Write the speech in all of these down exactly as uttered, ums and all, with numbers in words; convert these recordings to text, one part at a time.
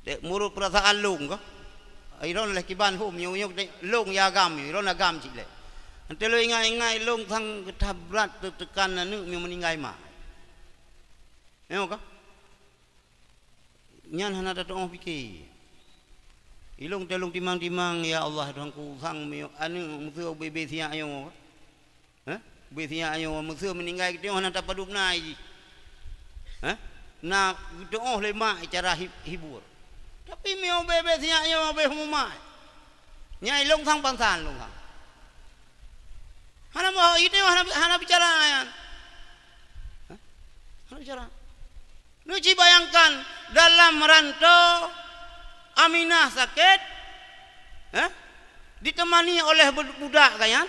Dek meurot peurasaan lôn kah? Iron leh kiban hom, nyoe, nyoe dek lôn ya agam, iron agam cit leh. Ante lôn ingat-ingat lôn sang geutabrat teuteukan aneuk meu meuninggai ma. Nyoe kah? Nyan hana tatu'oh pike. Ilôn teuh lôn timang-timang, ya Allah, Tuhanku, sang meu aneuk meuseu ubé-bé siyak nyoe. Hah? Ubé siyak nyoe meuseu meuninggai geutanyoe hana tapadub na jih. Hah? Na geutu'oh lé mak cara hi-, hibur. Tapi meu ubé-bé siyak nyoe ubé humumat. Nyai lôn sang bansan lôn sang. Hana mau, itu hana, hana bicara nyan. Hah? Hana bicara. Neuci bayangkan dalam ranto Aminah sakét, eh, ditemani oleh bu-, budak geuh nyan.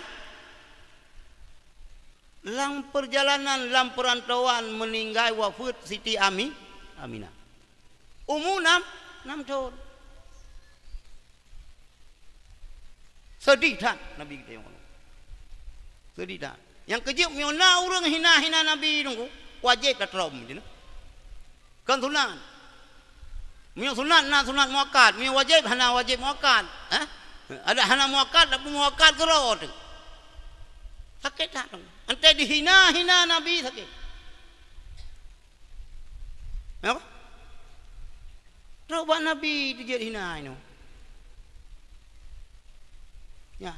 Lam perjalanan, lam perantauan meuninggai wafeuet Siti Ami-, Aminah. Umu nam, nam thon. Seudeh that Nabi geutanyoe. Seudeh that. Nyang keujeuet meunyoe na ureuëng hina-hina Nabi nunggu, wajéb tatrôm jih. Kon sunat. Meunyoe sunat na sunat muakkad, meunyoe wajéb hana wajéb muakkad, eh? Ada hana muakkad, tapi muakkad keudroe teuh. Sakét that. Ante dihina-hina Nabi sakét. Napa? Trok bak Nabi dijeuet hina inoe. Ya.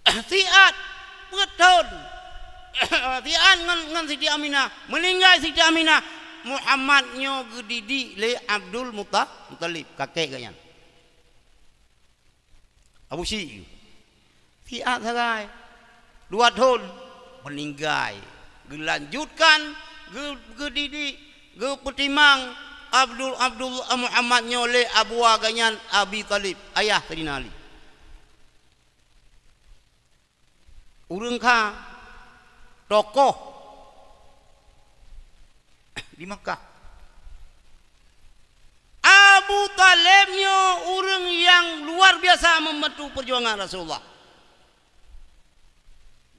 Siat peuet thon. Siat ngon, ngon Siti Aminah. Meuninggai Siti Aminah, Muhammad nyoe geudidik lé Abdul Muta-, Muttalib, kakek geuh nyan. Abu Syik. Siat sagai. Dua thon meuninggai. Geulanjutkan, geu-, geudidik, geupeutimang Abdul, Abdul Muhammad nyoe lé abu geuh nyan Abi Thalib, ayah Saidina Ali. Ureuëng kha, tokoh di Makkah. Abu Thalib nyoe ureuëng nyang luar biasa membantu perjuangan Rasulullah.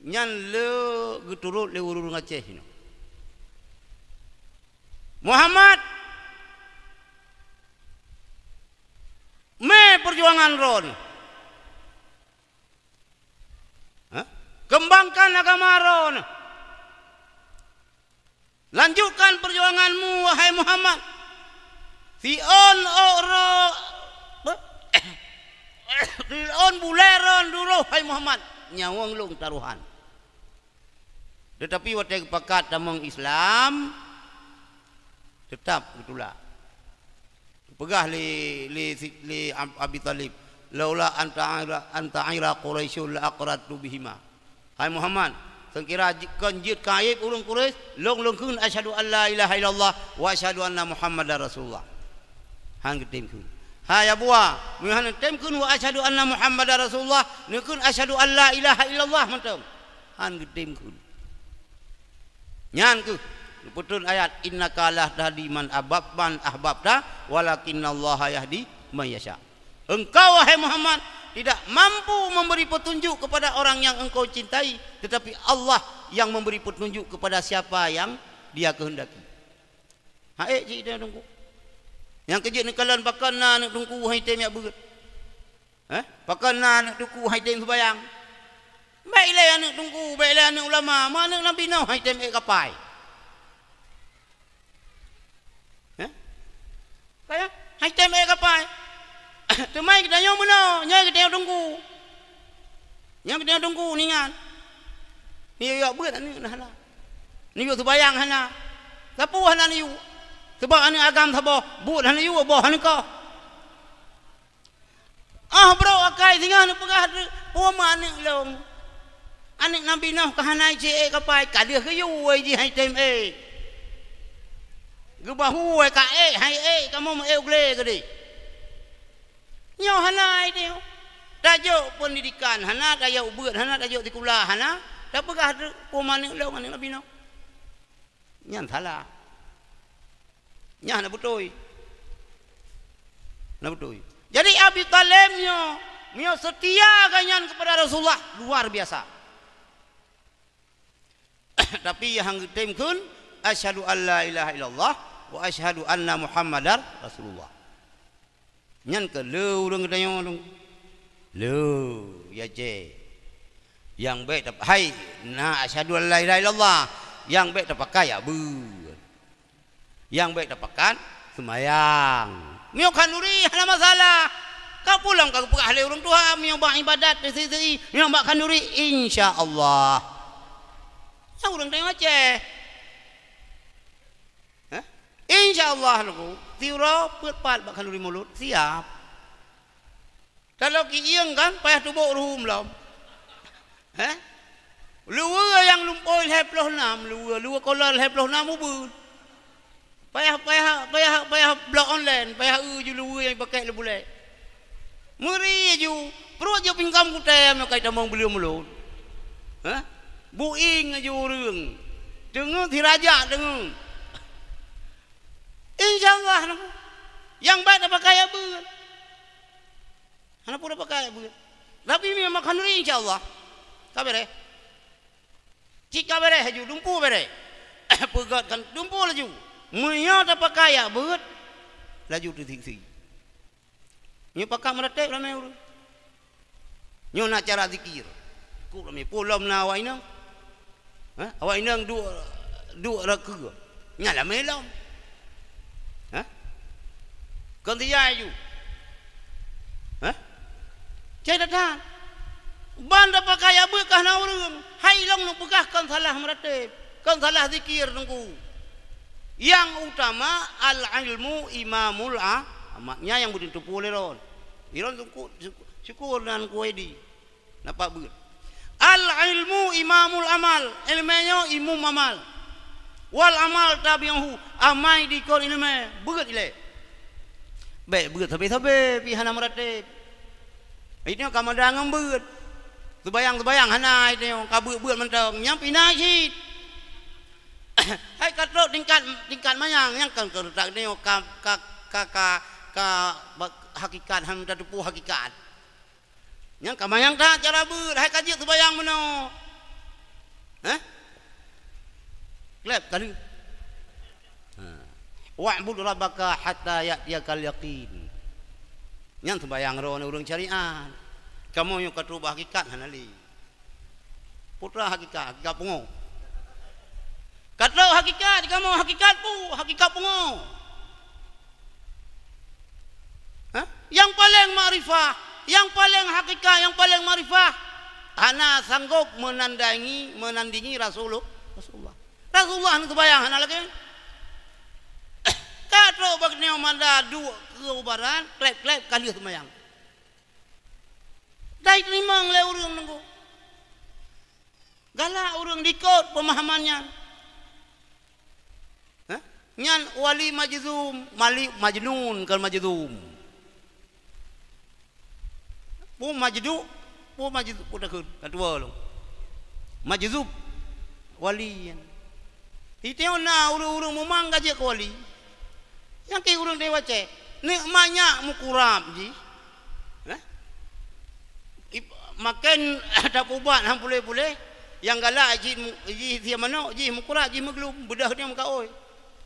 Nyan le geuturot lé ureuëng Aceh nyoe. Muhammad, mé perjuangan droeneuh. Hah? Kembangkan agama droeneuh. Lanjutkan perjuanganmu, wahai Muhammad. Siôn ôk ro-, siôn bulée ron duroh, hai Muhammad. Nyawöng lôn tarohan. Teutapi watée geupakat tamong Islam, teutap geutulak. Peugah lé, lé, lé Ab-, Abi Thalib, "Laula an ta'ira, an ta'ira Quraisyun la aqradtu bihima." Hai Muhammad, seukira ji-, kon jeuet keu aéb ureuëng Quraisy, lôn, lôn kheun, "Asyhadu an la ilaha illallah wa asyhadu anna Muhammadar Rasulullah." Han geutem kheun. Hai Abu, meunyoe han geutem kheun, "Wa asyhadu anna Muhammadar Rasulullah," neukheun, "Asyhadu an la ilaha illallah," mantong. Han geutem kheun. Nyan kheueh geupeutrön ayat, "Innaka la tahdi man ahbab-, man ahbabta, walakinnallaha yahdi man yasha." Engkau, wahai Muhammad, tidak mampu memberi petunjuk kepada orang yang engkau cintai, tetapi Allah yang memberi petunjuk kepada siapa yang Dia kehendaki. Hai cit teungku. Nyang keujeuet neukalon pakon na aneuk teungku hai tem jak beuet. Eh? Pakon na aneuk teungku hai tem seubayang? Bèk ilèe aneuk teungku, bèk ilèe aneuk ulama, ma aneuk Nabi Nuh hai tem ék kapai. Eh? Kaya, hai tem ék kapai. Teuma geutanyoe meunoe, nyoe geutanyoe teungku. Nyoe geutanyoe teungku, ingat. Neuyue beuet aneuk na hana. Neuyue seubayang hana. Sapeue hana neuyue? Sabab aneuk agam saboh, buet hana yue, boh hana koh. Ah, brok akai singoh neupeugah, "Peue ma aneuk lôn? Aneuk Nabi Nuh ka hana cit ék kapai, ka deuh geuyue jih hai tem ék. Geubahu ka ék, hai ék, kamoe meu ék u glé keudeh." Nyoe hana idéh. Tajok pendidikan hana, tajok beuet hana, tajok sikula hana, tapeugah, "Peue ma aneuk lôn, aneuk Nabi Nuh." Nyan salah. Nyan hana beutôi. Hana beutôi. Jadi Abi Thalib nyoe, nyoe seutia geuh nyan keupada Rasulullah luar biasa. Tapi nyang geutem kheun, "Asyhadu an la ilaha illallah Wa asyhadu anna Muhammadar Rasulullah. Nyan keuh le ureuëng geutanyoe tu. Le, ya cé. Nyang bék tap-, hai, na asyhadu an la ilaha illallah. Nyang bék tapakai abeuet. Nyang bék tapakat seumayang. Meunyoe khanduri hana masalah. Ka pulang ka geupeugah lé ureuëng tuha, meunyoe bak ibadat teuseuti, meunyoe bak khanduri, insya Allah. Nyang ureuëng tanyoe Aceh. Hah? Insya Allah, Teungku, siuroe peuet pat bak khanduri mulod, siap. Talo kieng kan, payah tubok ruhum lom. Hah? Luweue nyang lumpoe lhée ploh nam, luweue, luweue kola lhée ploh nam ubeut. Payah, payah, payah, payah blok online, payah eu ju luweue nyang pakèk lé bulèe. Meuri ju, pruet ju pingkam kutem nyang kai tamong beuleum ulôn. Hah? Buieng ju ureuëng. Teungeut sirajak teungeut. Insya Allah, nyang baik tapakai abeuet. Hana peue tapakai abeuet. Tapi meunyoe khanduri, insya Allah, ka bereh. Cit ka bereh laju, dumpeue bereh. Peugét kan, dumpeue laju. Meunyoe tapakai abeuet, laju teusik-sik. Nyoe pakat meuratéb ramé ureuëng. Nyoe na cara zikir. Kok ramé, peue lom na awak inong? Hah? Awak inong duek, duek rakeue. Nyan ramé lom. Hah? Kon sijai ju. Hah? Cai that-that. Ban tapakai abeuet ka hana ureuëng. Hai lôn neupeugah kon salah meuratéb. Kon salah zikir, Teungku. Nyang utama, al-ilmu imamul a-, amal. Nyan nyang beuteupeue lé droen. Droen syukur, syukur, syukur nan kuwedi. Napa beuet? Al-ilmu imamul amal. Iéleumé nyoe imum amal. Wal amal tabi'uhu. Amai dikon iéleumé. Beuet ilée. Bék beuet sabe-sabe pih hana meuratéb. Itu nyoe ka mada ngon beuet. Seubayang-seubayang hana itu nyoe, ka beuet-beuet mantong. Nyang pih na cit. Hai ka trok tingkat, tingkat manyang, nyang kan ka, ka, ka, ka, ka, ka, ka, bak hakikat, han tateupeue hakikat. Nyang ka manyang that cara beuet, hai ka jeuet seubayang meunoe. Hah? Kleb kali. Ha. "Wa'bud rabbaka hatta ya'tiyakal yaqin." Nyan seubayang droeneuh ureuëng syariat. Kamoe nyoe ka trok bak hakikat hana lé. Putra hakikat, hakikat pungo. Ka trok hakikat, kamoe hakikat pu-, hakikat pungo. Hah? Nyang paleng makrifah, nyang paleng hakikat, nyang paleng makrifah, hana sanggob meunandangi, meunandingi Rasulullah. Rasulullah. Rasulullah hana seubayang, hana lagée. Ka trok bak nyoe mada duek keu ubaran, kleb-kleb ka lheueh seumayang. Dai teurimong lé ureuëng nunggu. Galak ureuëng dikot peumahaman nyan. Hah? Nyan wali majzum, mali majnun, kon majzum. Peue majdu, peue majzub, peue takheun, ka tuwoe lom. Majzub, wali nyan. Iteuh na ureuëng-ureuëng mumang ka jeuet keu wali. Nyang keu ureuëng dewacée, neuk manyak mukurab jih. Hah? Ip-, maken tapeuubat han puléh-puléh, nyang galak jih mu-, jih sie manok, jih mukurab, jih meuglum, beudôh dia meukaôi.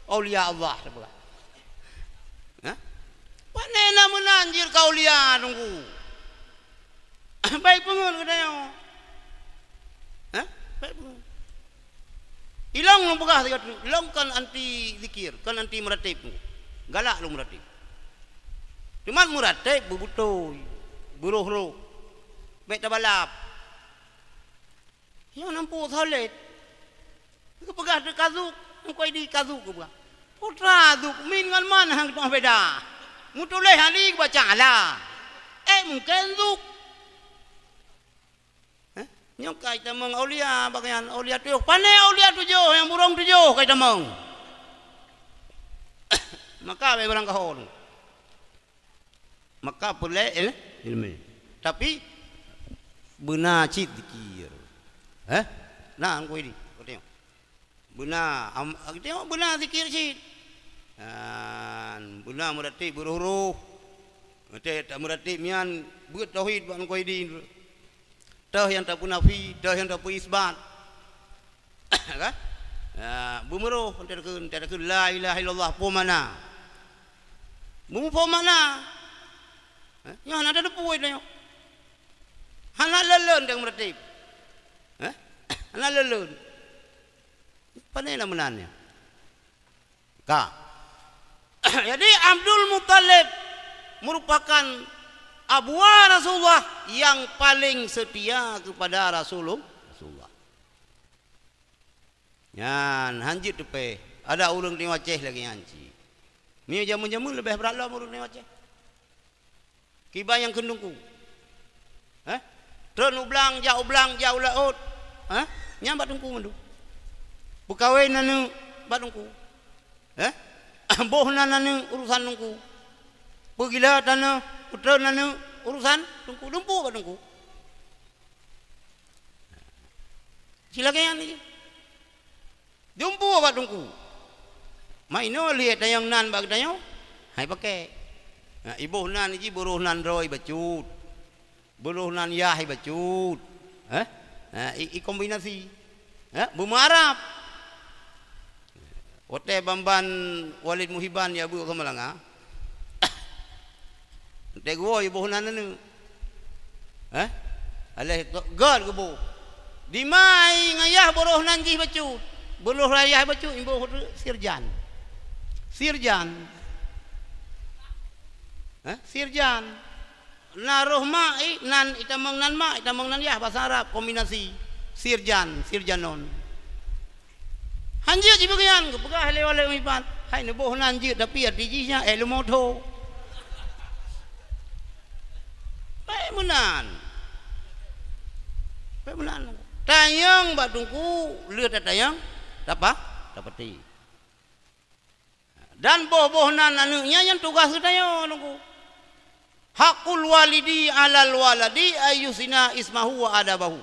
Aulia Allah, tapeugah. Hah? Pane na meunan jih keu aulia nunggu. Baik peungeut geutanyoe. Hah? Baik peungeut. Ilong lôn peugah sigoe teuk, ilong kon anti zikir, kon anti meuratéb. Galak lôn meuratéb. Cuma meuratéb beubeutôi, beuroh-roh. Bék tabalap. Nyoe nampu soleh. Geupeugah teuka zuk, engkoi di ka zuk geupeugah. Putra zuk min ngon man han geupeugah beda. Meutuléh hali geubaca ala. Eh, mungken zuk. Eh, nyoe ka itamong aulia bagian aulia tujoh. Pane aulia tujoh nyang burong tujoh ka itamong. Maka bék barang kahon. Maka peureulée il-, iéleumé. Tapi beuna cit zikir. Eh? Nah, angkui di. Kau tengok. Beuna, am-, tengok beuna zikir cit. Nah, beuna meuratéb beuroh-roh. Meuratéb, tak meuratéb nyan beuet tauhid bak angkui di. Teuh nyang tapeunafi, teuh nyang tapeuisbat. Kan? Ah, beumeurôh, teuka, teuka la ilaha illallah, peue makna? Beumeupeu makna. Eh, nyoe hana tateupeue tanyoe. Hana lôn-lôn nyang meuratéb. Eh? Hana lôn-lôn. Pane na meunan nyoe? Ka. Jadi, Abdul Muthalib merupakan abuwa Rasulullah yang paling setia kepada Rasulul-, Rasulullah. Nyan, hanjeuet teupée. Ada ureuëng di Aceh lagée nyan cit. Meunyoe jameun-jameun leubeh brat lom ureuëng di Aceh. Kiban nyang kheun teungku. Eh? Treun u blang, jak u blang, jak u laôt. Eh? Nyan bak teungku mandum. Peukawen aneuk bak teungku. Eh? Boh nan aneuk urusan teungku. Peugila tanoh, peutreun aneuk urusan teungku. Dumpeue bak teungku. Cilaka nyan lagée. Dumpeue bak teungku. Mak inoe lheueh tanyong nan bak geutanyoe, hai pakai. Nah, iboh nan jih beurôh nan droe bacut. Beurôh nan yah bacut. Eh? Nah, i, i kombinasi. Eh? Beumeuarab. Watée ban-ban Walid Muhiban ya bu sama langa. Teugoe iboh nan aneuk. Eh? Aléh gét geuboh. Dimai ngon yah beurôh nan jih bacut. Beurôh yah bacut, iboh sirjan. Sirjan. Eh? Sirjan. Na roh mak i, nan itamong nan mak, itamong nan yah, basa Arab, kombinasi. Sirjan, sirjanon. Hanjeuet jipeugah nyan, geupeugah lé Walid Muhiban. Hai neuboh nan jeuet, tapi arti jih nyan, eh, leumoto. Bék meunan. Bék meunan. Tanyong bak teungku, lheueh tatanyong, tapa-, tapati. Dan boh-boh nan aneuk nyan nyang tugaih geutanyoe teungku. Haqqul walidi 'alal waladi ayyuhsina ismahu wa adabahu.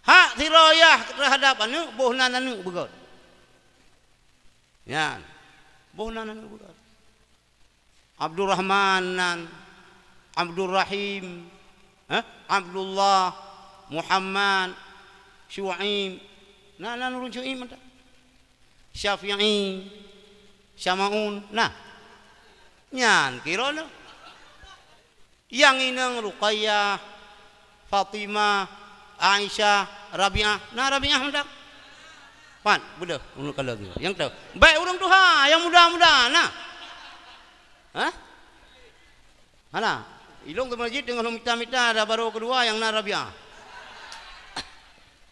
Hak sidroe yah teuhadab aneuk, boh nan aneuk beugét. Nyan. Boh nan aneuk beugét. Abdurrahman nan, Abdurrahim, eh, Abdullah, Muhammad, Syuaib. Na, na ureuëng Syuaib mantong. Syafi'i, Syamaun, na. Nyan kira na. Nyang inong Ruqayyah, Fatimah, Aisyah, Rabi'ah. Na Rabi'ah mantong? Pat, beudôh, ureuëng kalon nyoe. Nyang teuh. Baik ureuëng tuha, nyang muda-muda, na. Hah? Hana. Ilong teuma jih teungoh lôn mita-mita, ada baru kedua nyang na Rabi'ah.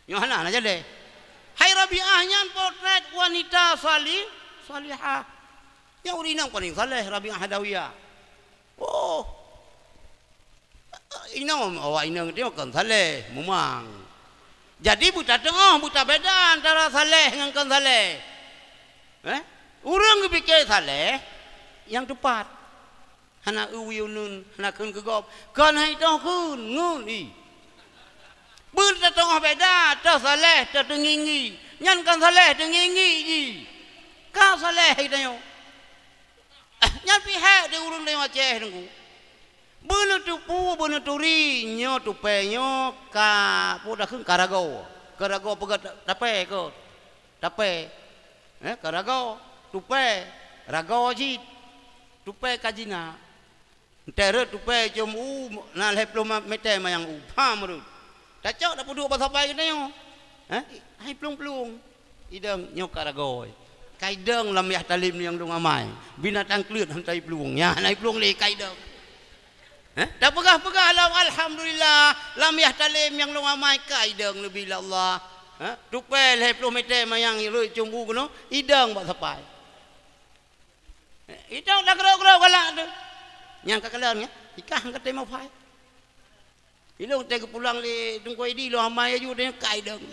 Nyoe hana, na jadi. Hai Rabi'ah nyan potret wanita sali-, salihah. Nyang ureuëng inong paling saleh, Rabi'ah Adawiyah. Oh. Inong, awak inong teuh kon saleh, mumang. Jadi, beutateuoh, beutabeda antara saleh ngon kon saleh. Eh? Ureuëng geupike saleh, nyang teupat. Hana eu yue ngon, hana kheun keu gob. Kon hai toh kheun, ngon i. Beutateuoh beda, toh saleh, toh teunginggi. Nyan kon saleh, teunginggi jih. Ka saleh hai tanyoe. Nyan pih hék di ureuëng di Aceh teungku. Beuneuteupeue, beuneuturi, nyoe tupée nyoe ka, peue takheun, ka ragoe. Ka ragoe peugah ta-, tapée keu. Tapée. Eh, ka ragoe, tupée, ragoe cit. Tupée ka jinak. Enteuk rhot tupée com u na lhée ploh ma-, mètè manyang u. Pham rhot. Tacok tapeuduek bak sapai geutanyoe. Hah? Hai plueng-plueng. Idong nyoe ka ragoe. Ka idong lam yah talem nyang dong amai. Binatang kleuet han tai plueng. Nyan hai plueng lé ka idong. Hah? Tapeugah-peugah lom alhamdulillah. Lam yah talem nyang dong amai ka idong leubeh lé Allah. Hah? Tupée lhée ploh mètè manyang rhot com u keunoe. Idong bak sapai. Idong tagrok-grok galak tu. Nyang ka kalon nyan. Ikah ka teurimong pai. Ilong teuh geupulang lé Teungku Edi, lôn amai laju teuh ka idong.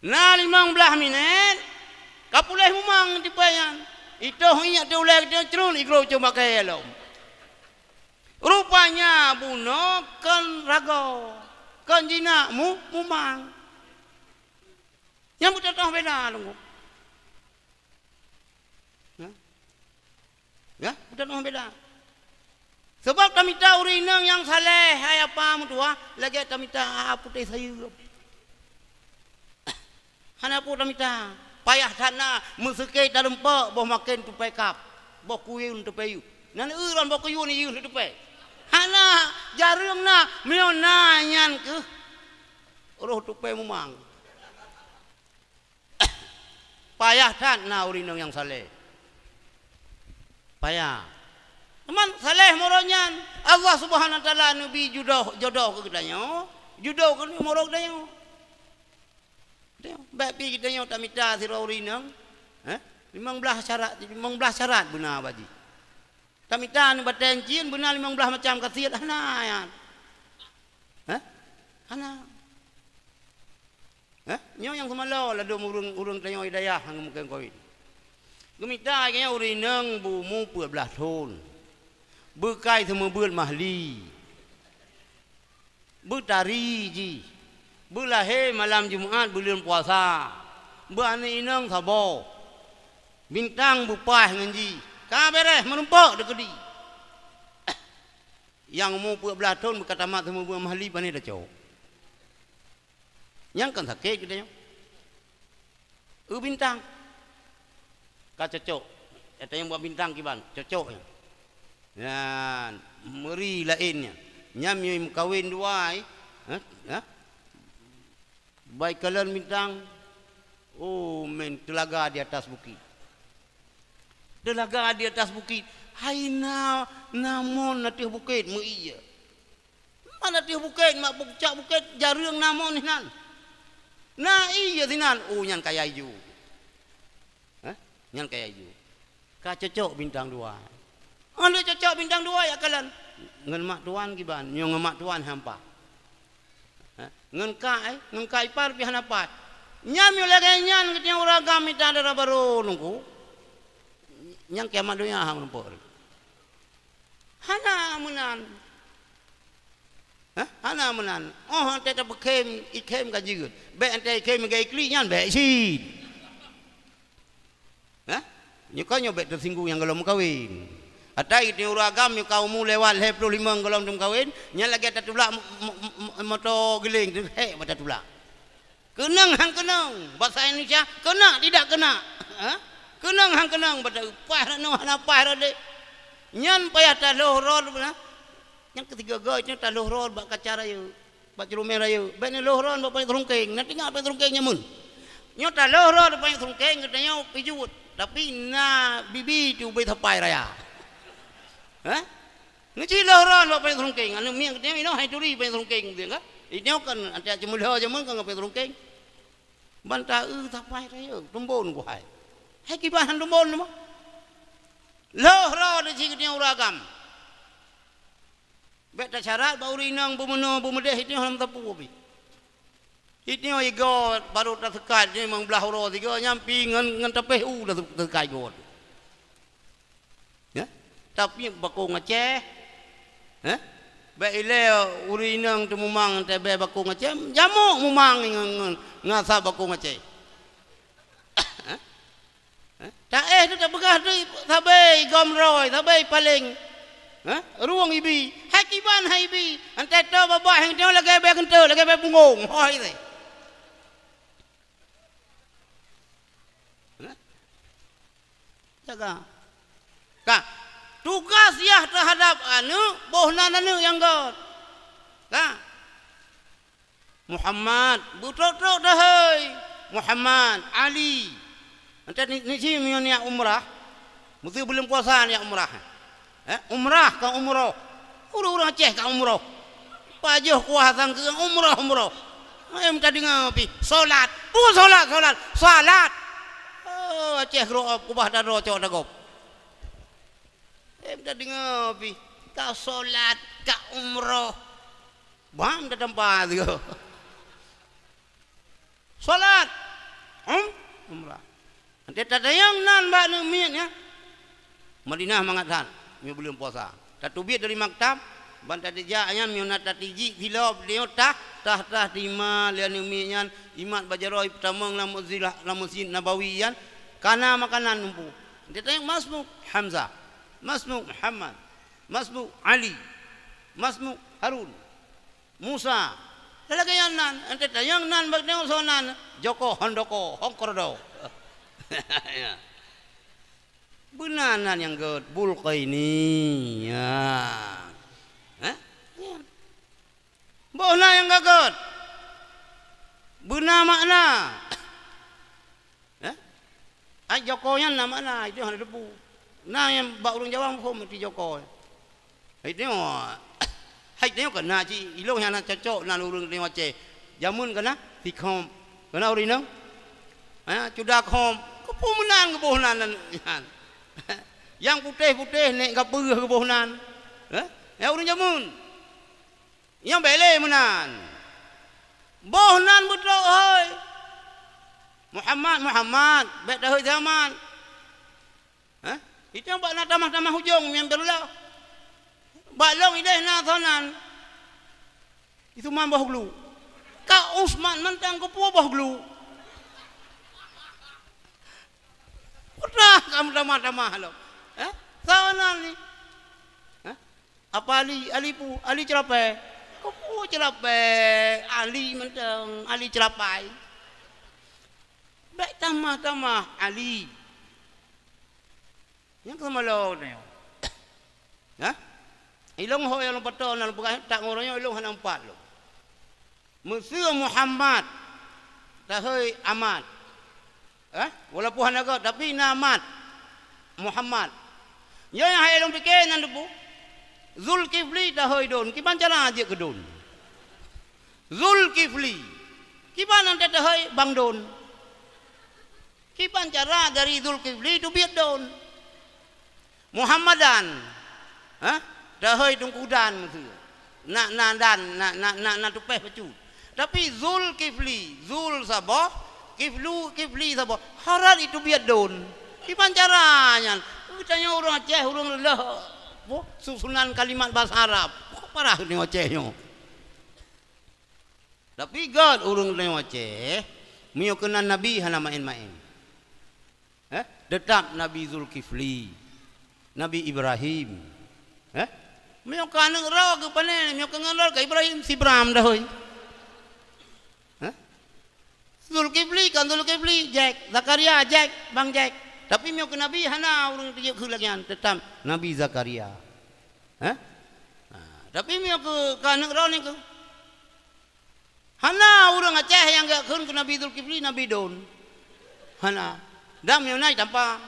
Na limong blaih minét, ka puléh mumang tipée nyan. Itoh inyak teuh ulée geutanyoe crun igrok com bak kayée lom. Rupanya bunoe kon ragoe, kon jinak mu-, mumang. Nyang beutatoh beda lungkôp. Nah. Ya, bukan orang beda. Sebab tamita ureuëng inong nyang saleh, hai apa meutuah, lagée tamita a putéh sayeuep. Hana peue tamita. Payah that na, meuseuké tarumpok, boh maken tupée kab, boh kuyun tupée yue. Nan eu lom boh kuyun yue tupée. Hana, jareueng na, meunyoe na nyan keuh roh tupée mumang. Payah that na ureuëng inong nyang saleh. Payah. Teuma saleh meurok nyan, Allah Subhanahu Wa Taala neubi judoh, jodoh keu geutanyoe, judoh keu meurok geutanyoe. Teuh, bèk pi geutanyoe tamita sidroe ureuëng inong, eh, limong blaih syarat, limong blaih syarat beuna bak jih. Tamita nibak batèe cit beuna limong blaih macam khasiat, hana nyan. Eh? Hana. Eh? Nyoe nyang seumalo ladôm ureuëng, ureuëng tanyoe hidayah nyang meukeuen kawin. Geumita geutanyoe ureuëng inong beumu peuet blaih thon. Beukai seumeubeuet mahli. Beutari jih, beulahé malam Jumat buleuen puasa, beuaneuk inong saboh, bintang beupaih ngon jih, ka beureh meurumpok dikeudi. Nyang umu peuet blaih thon beukatamat seumeubeuet mahli, pane tacok. Nyang kan sakét geutanyoe. Eu bintang. Ka cocok. Gata nyang buat bintang kiban, cocok nyan. Nyan, meuri laén nyan. Nyan meunyoe meukawen dua, eh? Hah? Hah? Bai kalon bintang. Oh, men teulaga di atas bukit. Teulaga di atas bukit. Hai na, na mon ateueh bukét meu-ie. Mana teuh bukét, mak pucak bukét, jareueng na mon hinan. Na ie sinan, oh, nyan kaya iju. Hah? Nyan kaya iju. Ka cocok bintang dua. Hana cocok bintang dua, ya kalon. Ngon mak tuan kiban, nyoe ngon mak tuan hampa. Hah? Ngon kak, eh? Ngon kak ipar pih hana pat. Nyan meunyoe lagèe nyan geutanyoe ureueng agam mita dara barô nungku. Nyang kiamat donya hana meurumpok. Hana meunan. Hah? Hana meunan. Oh, watèe tapeukhem, ikhém ka jeuet. Bèk watèe ikhém meuga iklik nyan, bèk cit. Hah? Nyoe kon nyoe bèk teusinggung nyang gohlom meukawen. Atai geutanyoe ureueng agam nyoe ka umu lewat lhèe ploh limong gohlom teumeukawen, nyan lagèe tatulak mo-, mo-, mo-, moto geuléng, hék bak tatulak. Keunong han keunong. Bahasa Indonesia, kena tidak kena. Ha? Keunong han keunong, pada paih rot nyoe, hana paih rot deh. Nyan payah taloh rot, nah. Nyang keusigoe-goe nyoe taloh rot bak kaca rayeuk, bak ceureumen rayeuk. Bèk neuloh rot bak panyöt seurungkeng. Na teuingat panyöt seurungkeng nyan mun. Nyoe taloh rot bak panyöt seurungkeng, geutanyoe pijuet. Tapi na bibi tubé sapai raya. Ha? Neucit loh rot bak panyöt seurungkeng. Aneuk miet geutanyoe inoe hai turi panyöt seurungkeng, beutôi kan? Inoe kan ata ceumeulho jameun kan ngon panyöt seurungkeng. Ban ta-eu sapai rayeuk, tumbon keuhai. Hai kiban han tumbon teuma. Loh rot di cit geutanyoe ureueng agam. Bèk tasyarat bak ureueng inong beumeunoe beumeudeh, geutanyoe hana meusapeue pih. Geutanyoe igoe barô taseukat, geutanyoe limong blaih uroe sigoe nyan pih ngon, ngon tapéh u taseukat igoe. Ya? Tapi bakong Aceh, eh? Bèk ilèe ureueng inong teumumang teuh bèe bakong Aceh, jamok mumang ngon, ngon, ngon asap bakong Aceh. Eh? Eh? Taéh teuh tapeugah teuh sabe igom droe, sabe ipaleng. Eh? Rueng ibi, hai kiban hai ibi. Antée toe babah nyang nyoe lagèe bèe keunteuk, lagèe bèe punggong. Hôi teuh. Eh? Jaga. Ka. Tugas yah teuhadap aneuk, boh nan aneuk nyang göt. Ka. Muhammad, beutrok-trok dahai. Muhammad, Ali. Antée ni, ni cit meunyoe niat umrah, meuseu buleuen puasa niat umrah. Eh, umrah ka umroh. Ureueng-ureueng Aceh ka umroh. Pajoh kuah sangkeue umroh, umroh. Em tadeungoe pih, solat. Bukan solat, solat. Salat. Oh, Aceh groe keubah dadroe cok dagob. Em tadeungoe pih, ka solat, ka umroh. Bang tatampa sigoe. Salat. Um, umrah. Antée tatanyong nan bak aneuk miet nyan. Madinah mangat that, meunyoe buleuen puasa. Tateubiet dari maktab, ban tajak nyan meunyoe na tatijik silop nyoe tah, tah, tah teurima lé aneuk miet nyan, imat bak jaroe peutamong lam Masjid, lam Masjid Nabawi nyan, kana makanan lumpu. Antée tatanyong, "Ma ismuk?" "Hamzah." "Ma ismuk?" "Muhammad." "Ma ismuk?" "Ali." "Ma ismuk?" "Harun." Musa, Lagèe nyan nan, ente tanyong nan bak tanyong soe nan, Joko Hondoko, Hongkordo. Ya. Beuna nan nyang gèt, Bulqaini. Ya. Eh? Ya. Boh na nyang gèt. Beuna makna. Eh? Ai Joko nyan na makna, itu hana teupeu. Na nyang bak ureueng Jawa muphom arti Joko. Hai tanyoe, hai tanyoe kan na cit ilôn nyang na cocok nan ureueng tanyoe Aceh. Jameun kana sikhom, kana ureueng inong. Ha, cuda khom. Keupeue meunan geuboh nan, nan, nyan. Nyang putéh-putéh nèk gapeue geuboh nan. Ha? Nyang ureueng jameun. Nyang bèk lé meunan. Boh nan beutôi hôi. Muhammad, Muhammad, bèk tahôi Zaman. Hah? Itu bak na tamah-tamah ujong nyang beureulah. Bak lôn ideh na soe nan. Itu man boh glu. Ka Usman mantong keupeue boh glu. Udah kamu tamah-tamah lo. Eh? Soe nan ni? Hah? Apa Ali? Ali pu? Ali Cerapai. Keupeue Cerapai? Ali mantong, Ali Cerapai. Bèk tamah-tamah Ali. Nyang keumalon nyoe. Hah? Ilôn ho nyang lôn pato na lôn peugah tak ngon uroe nyoe ilôn hana meupat lôn. Meuseu Muhammad tahôi Ahmad. Hah? Walaupun hana gèt tapi na Ahmad. Muhammad. Nyoe nyang hai lôn pike nan teupeu. Zulkifli tahôi Don. Kiban cara jeuet keu Don. Zulkifli. Kiban nan tahôi Bang Don. Kiban cara dari Zulkifli teubiet Don. Muhammadan, ha? Tahôi Teungku Dan meuseu. Na, na Dan, na, na, na, na tupèh bacut. Tapi Zulkifli, Zul saboh, Kiflu, Kifli saboh. Harôh iteubiet Don. Kiban cara nyan. Geutanyoe ureueng Aceh, ureueng leuh. Boh, susunan kalimat bahasa Arab. Kok parah ni Aceh nyoe. Tapi gèt ureueng tanyoe Aceh, meunyoe keunan nabi hana maén-maén. Eh? Teutap Nabi Zulkifli, Nabi Ibrahim. Eh? Meunyoe keu aneuk droe keu pané, meunyoe keu ngon droe keu Ibrahim, si Bram dahôi. Eh? Zulkifli kan Zulkifli, Jack, Zakaria, Jack, Bang Jack. Tapi meunyoe keu nabi hana ureueng teujeuet keu lagèe nyan, teutap Nabi Zakaria. Eh? Ha, tapi meunyoe keu, keu aneuk droe nyan keu Hana ureueng Aceh nyang geukheun keu Nabi Zulkifli Nabi Don. Hana. Dan meunyoe na tampa.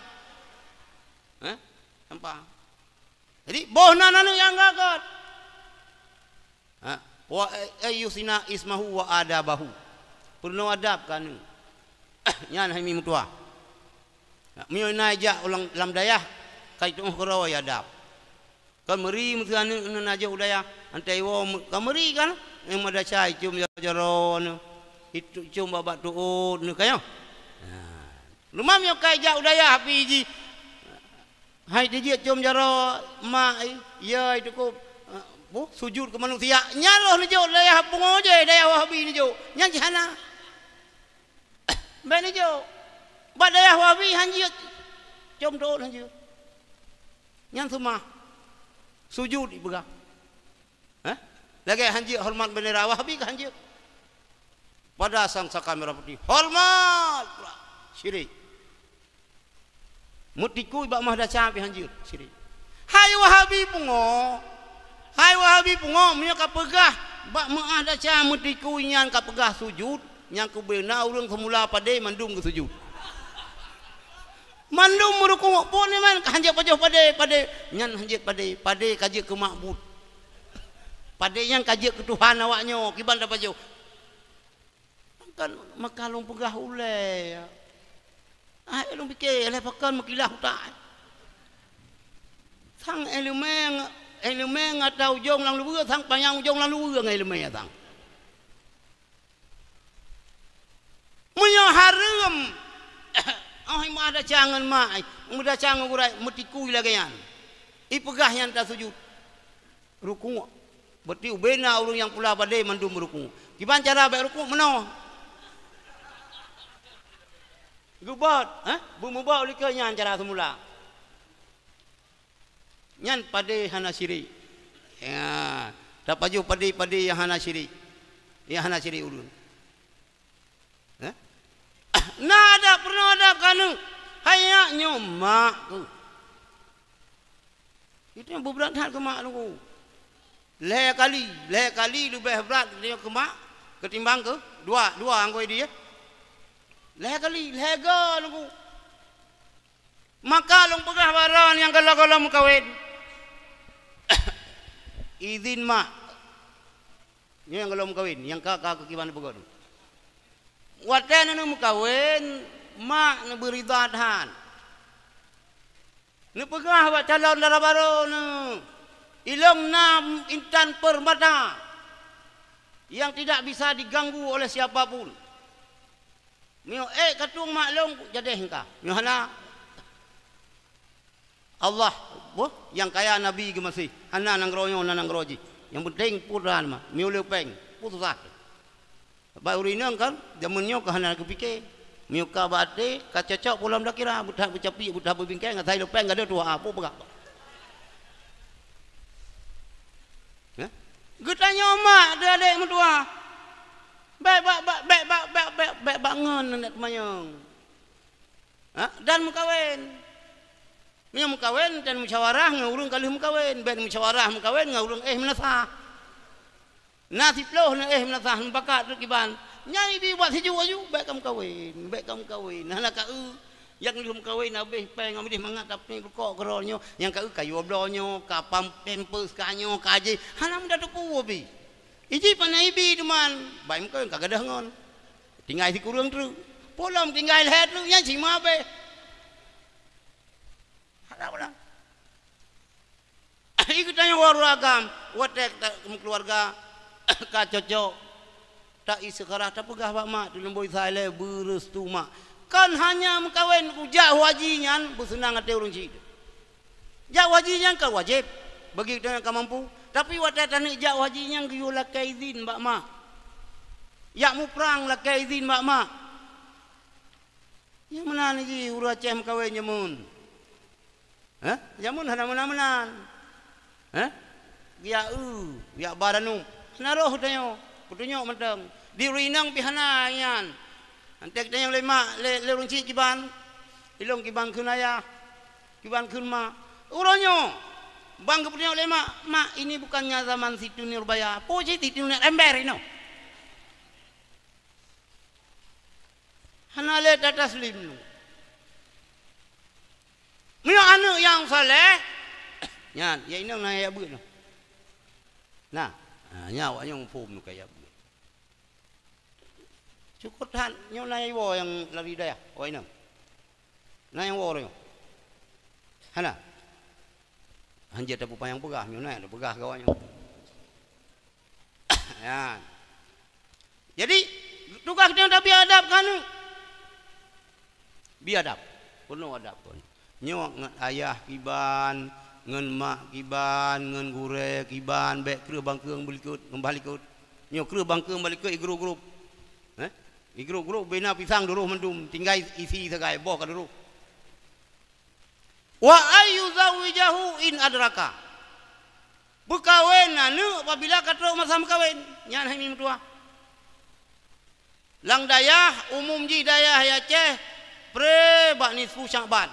Eh? Tampa. Jadi, boh nan aneuk nyang gagah. Ha? Wa ayyusina ismahu wa adabahu. Peurunoe adab keu aneuk. Nyan hai mi meutuah. Ha, meunyoe na jak ulang lam dayah, kai tuoh keudroe adab. Kan meuri meuseu aneuk neuh na jok u dayah, antai woe me-, kan meuri kan? Nyang meudesya icôm jaroe neuh, itu icôm bak-bak tuôt neuh, ka nyoe? Nah, leumam nyoe ka ijak u dayah pih jih, hai teujeuet com jaroe mak, yai, tukop, eh, boh, sujut keu manusia. Nyan roh neujok dayah pungo jeh, dayah Wahabi neujok. Nyan cit hana. Bèk neujok. Bak dayah Wahabi hanjeuet. Com tuôt hanjeuet. Nyan seumah. Sujut ipeugah. Hah? Lagèe hanjeuet horeumat bendera Wahabi ka hanjeuet. Pada sang saka mirah putih. Horeumat! Syirik. Meutikui bak meuah desya pih hanjeuet, syirik. Hai Wahabi pungo! Hai Wahabi pungo, meunyoe kapeugah bak meuah desya meutikui nyan kapeugah sujut, nyang keubena ureueng seumula padé mandum geusujut. Mandum meurukuk, pun iman ka hanjeuet pajoh padé, padé nyan hanjeuet padé, padé ka jeuet keu makbud. Padé nyan ka jeuet keu Tuhan awaknyoe, kiban tapajoh. Kan maka lôn peugah ulèe. Hai lôn pike, lhèe pakon meukilah utak. Sang ileumèe, ileumèe ngon ata ujong lam luweue, sang panyang ujong lam luweue ngon ileumèe sang. Meunyoe hareuem, oh, meuah desya ngon mak, meuah desya ngon gurèe, meutikui lagèe nyan. Ipeugah nyan tasujut. Rukuk. Berarti ubena ureueng nyang pula padé mandum rukuk. Kiban cara bèk rukuk meunoe. Geubot, eh? Beumeubot likot nyan cara seumula. Nyan padé hana syirik. Ya, tapajoh padé-padé nyang hana syirik. Nyang hana syirik ulôn. Eh? Na adab, peurunoe adab keu aneuk. Hai nyak, nyoe mak keuh. Itu nyang beubrat that keu mak Teungku. Lhée kali, lhée kali leubeh brat keu mak ketimbang keu dua, dua anggô di, ya. Lhée kali, lhée go Teungku. Maka lôn peugah bak droe nyang golom-golom meukawen, "Izin mak." Nyoe nyang golom meukawen, nyang ka, ka keu kiban peugah tu. Watée neuneuk meukawen, mak neubeurida that. Neupeugah bak calon dara barô nyoe, "Ilôn na intan peurmata yang tidak bisa diganggu oleh siapa pun. Meunyoe ék katueng mak lôn, jadeh engka. Meunyoe hana, Allah, boh, nyang kaya Nabi geumaséh, hana nanggroe nyoe, na nanggroe jih. Nyang peunteng peue teuma, meunyoe le péng, peue susah." Bak ureueng inong kan, jameun nyoe ka hana geupike. Meunyoe ka bak até, ka cocok pulang dakira, beuthat beucapi, beuthat beubingkai, ngon sai le péng gadôh tuha, peue peugah. Hah? Geutanyoe mak di adék meutuah. Bék bak, bak, bék bak, bék, bék, bék bak ngon aneuk teumanyong. Ha? Dan meukawen. Meunyoe meukawen, dan musyawarah ngon ureueng ka lheueh meukawen. Bék musyawarah meukawen ngon ureueng éh meunasah. Na siploh na éh meunasah, meupakat teuk kiban. Nyang ibi buat sijuek aju, bék ka meukawen, bék ka meukawen. Hana ka eu. Nyang lheueh meukawen habéh péng, habéh mangat, tapi beukok keudroe nyoe. Nyang ka eu ka yue bloe nyoe, ka pam-, pampers ka nyoe, ka jih. Hana mudah teupeu bi. Iji pana ibi teuma, bék meukawen ka gadôh ngon. Tinggai sikureueng treuk. Polom tinggai lhée treuk, nyan cit meuhabéh. Hana meunan. Ié geutanyoe ureueng agam, watée ta-, meukeuluwarga, ka cocok, ta-, istikharah, tapeugah bak mak, "Tuleueng boi sai lé beurestu mak." Kon hanya meukawen, kujak u haji nyan, beuseunang até ureueng cit. Jak u haji nyan ka wajéb bagi geutanyoe nyang ka mampu. Tapi watée taneuk jak u haji nyan geuyue lakée idhin bak mak. Jak muprang lakée idhin bak mak. Nyang meunan jih ureueng Aceh meukawen jameun. Hah? Jameun hana meunan-meunan. Hah? Geujak eu, geujak ba danum. Hana roh geutanyoe. Peutunyok mantong. Di ureueng inong pih hana nyan. Watée geutanyoe lé mak, lé, lé ureueng chik kiban. Ilôn kiban kheun ayah. Kiban kheun mak. Uroe nyoe, ban geupeutunyok lé mak, "Mak, ini bukannya zaman Siti Nurbaya." Peue cit Siti Nur ember inoe. Hana lé tataslem lom. Meunyoe aneuk nyang saleh, nyan, ya inong na ya beuet nyoe. Nah, ha, nyan awak nyoe muphom nyoe ka ya beuet. Syukur that, nyoe na ya iwoe nyang lari dayah, awak inong. Na nyang woe nyoe. Hana. Hanjeuet tapeupanyang peugah, meunyoe na tapeugah keu awak nyoe. Nyan. Jadi, tugaih geutanyoe tabi adab keu aneuk. Bi adab. Peunoh adab kon. Nyoe ngon ayah kiban, ngon mak kiban, ngon gurée kiban, bék kreueh bangkeung beulikot, ngon bah likot. Nyoe kreueh bangkeung bah likot i grup-grup. Eh? I grup-grup bina pisang duroh mandum, tinggai isi sagai, boh ka duroh. Wa ayyuzawwijahu in adraka. Peukawen aneuk apabila ka trok masa meukawen, nyan hai mi meutuah. Lam dayah, umum jih dayah Aceh, pre bak nisfu Syakban,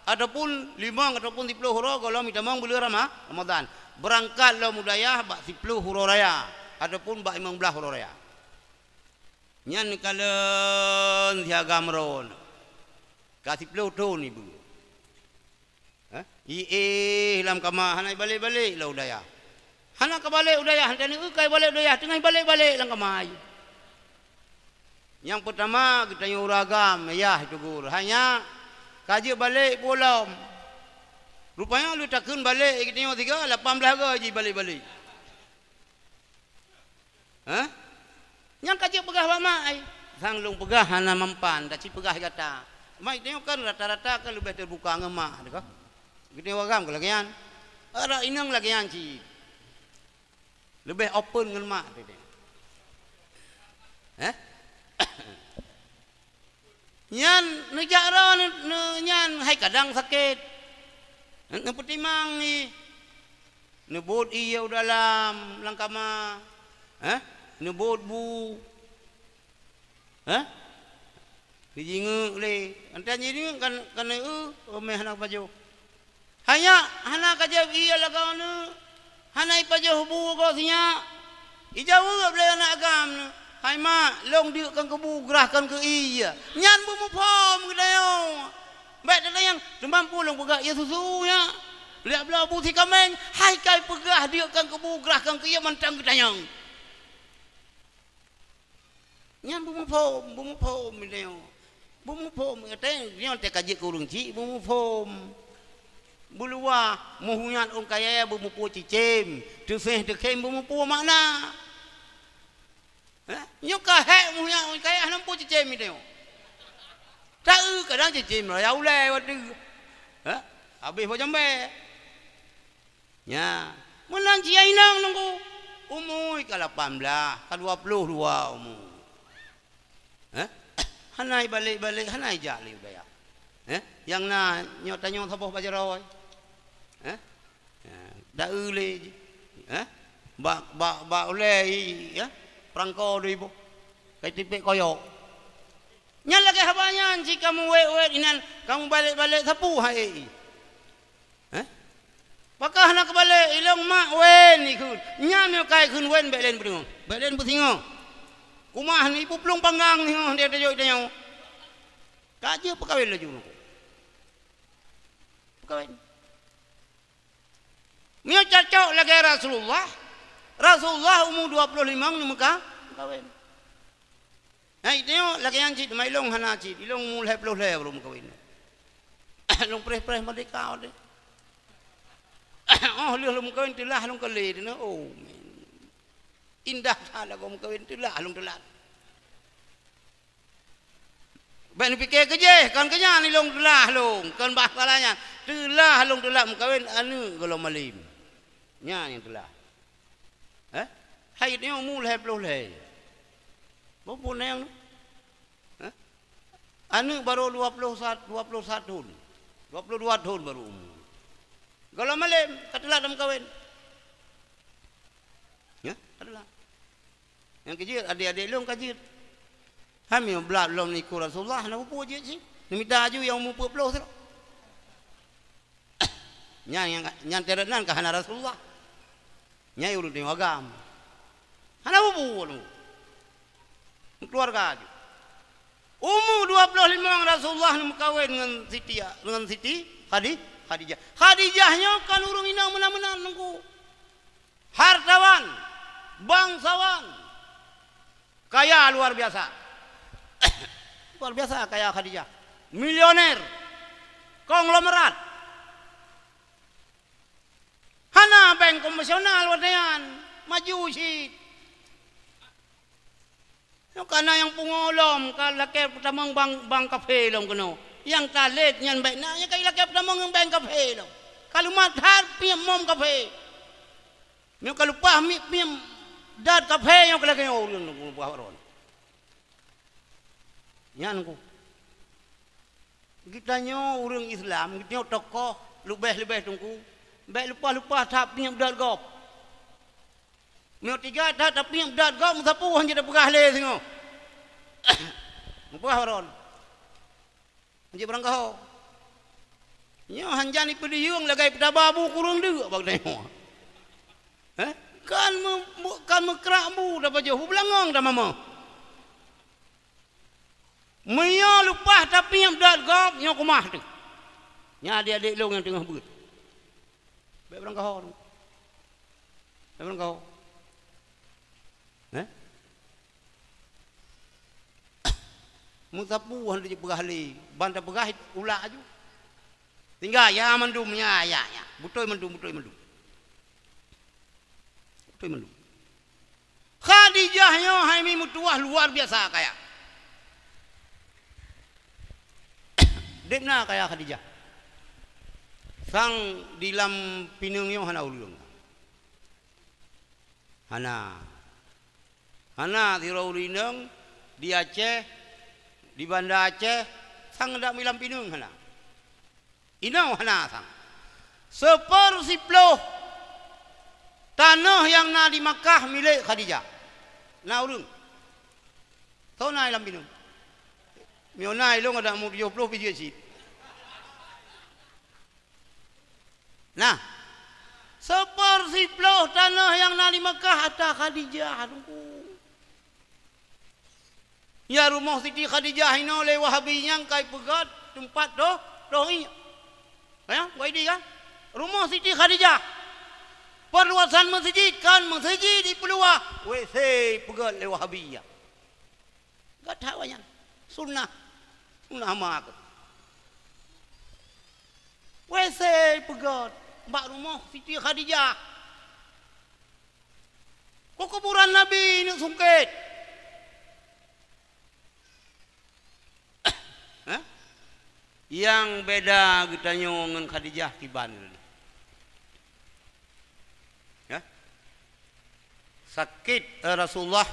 ataupun limong ataupun siploh uroe gohlom jitamong buleuen Rama-, Ramadan. Beurangkat lom u dayah bak siploh uroe raya, ataupun bak limong blaih uroe raya. Nyan kalon siagam ron. Ka siploh thon ibeue. Hah? Iéh lam kama hana ibalek-balek lom u dayah. Hana ka balek u dayah, hana taneuk ka ibalek u dayah, teungoh ibalek-balek lam kama. Nyang peutama geutanyoe ureueng agam, yah teugor. Hanya ka jeuet balek pulang. Rupanya lheueh takheun balek geutanyoe siga lapan blaih go jih balek-balek. Hah? Nyang ka jeuet peugah bak mak ai. Sang lôn peugah hana mampan, taci peugah gata. Mak tanyoe kan rata-rata kan leubeh teubuka ngon mak teuka. Geutanyoe agam ka lagée nyan. Adak inong lagée nyan cit. Leubeh open ngon mak teuka. Hah? Nyan neujak droe ne-, ne-, nyan hai kadang sakét. Neupeutimang ié. Neubot ié u dalam lam kama. Hah? Neubot bu. Hah? Jijingeuk lé. Antai jijingeuk kan, kan eu, oh, meh hana pajoh. Hai nyak, hana ka jeuet ié lagèe nyoe. Hana ipajoh bu goe si nyak. Ijaweueb lé aneuk agam nyoe, "Hai mak, lôn deuk kan keu bu, grah kan keu ié." Nyan beumuphom geutanyoe. Bèk tatanyong, "Teuma peue lôn peugah ié susu nyak? Lheueh bloe bu si kaméng, hai ka ipeugah deuk kan keu bu, grah kan keu ié mantong geutanyong." Nyan beumuphom, beumuphom geutanyoe. Beumuphom, geutanyoe, nyoe teuka jeuet keu ureueng chik, beumuphom. Beuluwa, meuhunyan ôn kayèe beumuphom cicém, teuséh teukhém beumuphom makna. Hah? Nyoe ka hék meuhunyan ôn kayèe hana muphom cicém geutanyoe. Ta-eu kadang cicém raya ulèe watèe. Hah? Habéh bak jambèe. Nya, meunan cit inong nunggu. Umu ka lapan blah, ka dua ploh dua umu. Heh? Hana ibalek-balek, hana ijak lé u dayah. Heh? Nyang na nyoe tanyoe saboh bak jaroe. Heh? Ya, da-eu lé jih. Heh? Bak, bak, bak ulèe i, ya? Prangko dua iboh. Kai tipék koyok. Nyan lagèe haba nyan cit kamoe wèt-wèt inan, kamoe balek-balek sapeue hai i. Heh? Pakon hana keubalek, ilong mak wen ikheun. Nyan meunyoe ka ikheun wen, bèk lé peudeungoe. Bèk lé peusingoh. Kumah ni ipuplueng panggang singoh, dia tajok tanyoe. Ka jeuet peukawen laju nyoe. Peukawen. Meunyoe cocok lagèe Rasulullah, Rasulullah umu dua ploh limong neumeuka-, meukawen. Hai, tanyoe lagèe nyan cit, teuma ilong hana cit. Ilong umu lhèe ploh lhèe baru meukawen. Lôn preh-preh merdeka deh. Oh, lheueh lôn meukawen teulah lôn keu lé deh. Oh, man. Indah that lagoe meukawen teulah lôn teulat. Bèk neupike keu jéh, kon keu nyan ilong teulah lôn, kon bah salah nyan. Teulah lôn teulat meukawen aneuk gohlom malém. Nyan nyang teulah. Heh? Hai nyoe umu lhèe ploh lhèe. Bukon nyang, heh? Aneuk baru dua ploh satu, dua ploh satu thon. Dua ploh dua thon baru umu. Gohlom malém, ka teulat meukawen. Ya, ka teulat. Nyang keujeuet, adék-adék lôn ka jeuet. Hai meunyoe brat lom ikôt Rasulullah, hana peue-peue jeuet cit. Neumita aju nyang umu peuet ploh sidroe. Nyan, nyan, nyan teuret nan ka hana Rasulullah. Nyan ureueng tanyoe agam. Hana peue-peue lom. Keuluwarga aju. Umu dua ploh limong Rasulullah neumeukawen ngon Siti, ngon Siti Khadi-, Khadijah. Khadijah nyoe kon ureueng inong meunan-meunan Teungku. Hartawan, bangsawan, kaya luar biasa. Luar biasa kaya Khadijah. Milioner, konglomerat. Hana bank konvensional watèe nyan, maju cit. Nyoe ka na nyang pungo lom, ka lakèe peutamong bank, bank kafé lom keunoe. Nyang talét nyan bèk na, nyan ka lakèe peutamong ngon bank kafé lom. Ka leumat that piep mom kafé. Nyoe ka leupah mi-, piep dat kafé nyoe ka lagèe nyoe ureueng nyoe peugah bak droeneuh. Nyan ku. Geutanyoe ureueng Islam, geutanyoe tokoh leubeh-leubeh Teungku, bèk leupah-leupah that piep dat gob. Meunyoe teuga that tapiep dat gob, meusapeue han jeuet tapeugah lé singoh. Meupeugah baron. Han jeuet barangkaho. Nyoe han jan ipeudiyeueng lagèe peutaba bu kureueng deuk bak tanyoe. Heh? Kan meu-, bu-, kan meukrak bu tapajoh, bu beulangong tamamah. Meunyoe leupah tapiep dat gob, nyoe keumah teuh. Nyan adék-adék lôn nyang teungoh beuet. Bèk barangkaho. Bèk barangkaho. Heh? Meusapeue han jeuet peugah lé, ban tapeugah ulak aju. Tinggai, ya mandum, ya, ya, ya. Beutôi mandum, beutôi mandum. Beutôi mandum. Khadijah nyoe hai mi meutuwah luar biasa kaya. Deb na kaya Khadijah. Sang di lam pineung nyoe hana ureueng. Hana. Hana sidroe ureueng inong di Aceh, di Banda Aceh, sang dak milam pineung hana. Inoe hana sang. Seupeursiplôh tanoh nyang na di Makkah milék Khadijah. Na ureuëng? Soe na lam bineung? Meunyoe na ilong ada mu tujoh ploh pijeuet cit. Nah, sepersiploh tanoh nyang na di Meukah ata Khadijah, Teungku. Ya, rumoh Siti Khadijah inoe lé Wahabi nyang kai peugöt teumpat toh, toh ié. Ya, wai di kan? Rumoh Siti Khadijah. Perluasan meuseujid kan, meuseujid dipeuluah, W C peugöt lé Wahabi ya. Gata awaknyan. Sunnah. Sunnah ma keuh. W C peugöt bak rumoh Siti Khadijah. Keukuburan Nabi neuk sungkét. Hah? Nyang beda geutanyoe ngon Khadijah kiban. Ya. Sakét, eh, Rasulullah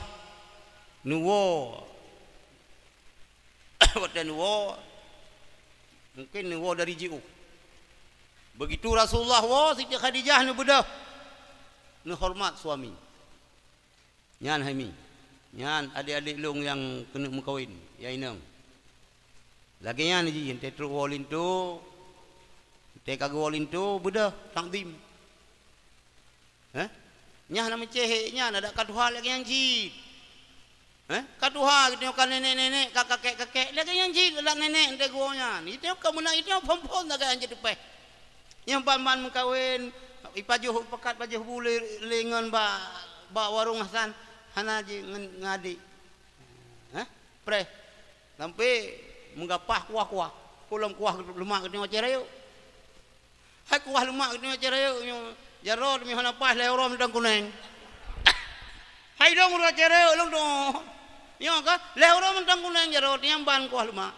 neuwoe. Watèe neuwoe, mungkin neuwoe dari jiôh. Begitu Rasulullah woe, Siti Khadijah neubeudôh, neuhoreumat suami. Nyan hai mi, nyan adék-adék lôn nyang keuneuk meukawen, ya inong. Lagèe nyan jih, 'oh trok woe linto, 'oh ka geuwoe linto, beudôh, takzim. Heh? Nyan na meucéh nyan, adak ka tuha lagèe nyan cit. Heh? Ka tuha geutanyoe ka nenek-nenek, ka kakek-kakek, lagèe nyan cit adak nenek 'oh geuwoe nyan. Geutanyoe ka meunan, geutanyoe phon-phon lagèe nyan cit teupèh. Nyang ban-ban meukawen, ipajoh, ipakat pajoh bu lé, lé ngon bak, bak warong Hasan, hana ji ngon, ngon adék. Heh? Preh. Sampai meugapah kuah-kuah. Keu lom kuah leumak geutanyoe Aceh Rayeuk. Hai kuah leumak geutanyoe Aceh Rayeuk nyoe, jarot meuhana paih lhèe uroe mantong kuneng. Hai lôn ureueng Aceh Rayeuk lôn dong. Nyoe ka lhèe uroe mantong kuneng jarot nyang ban kuah leumak.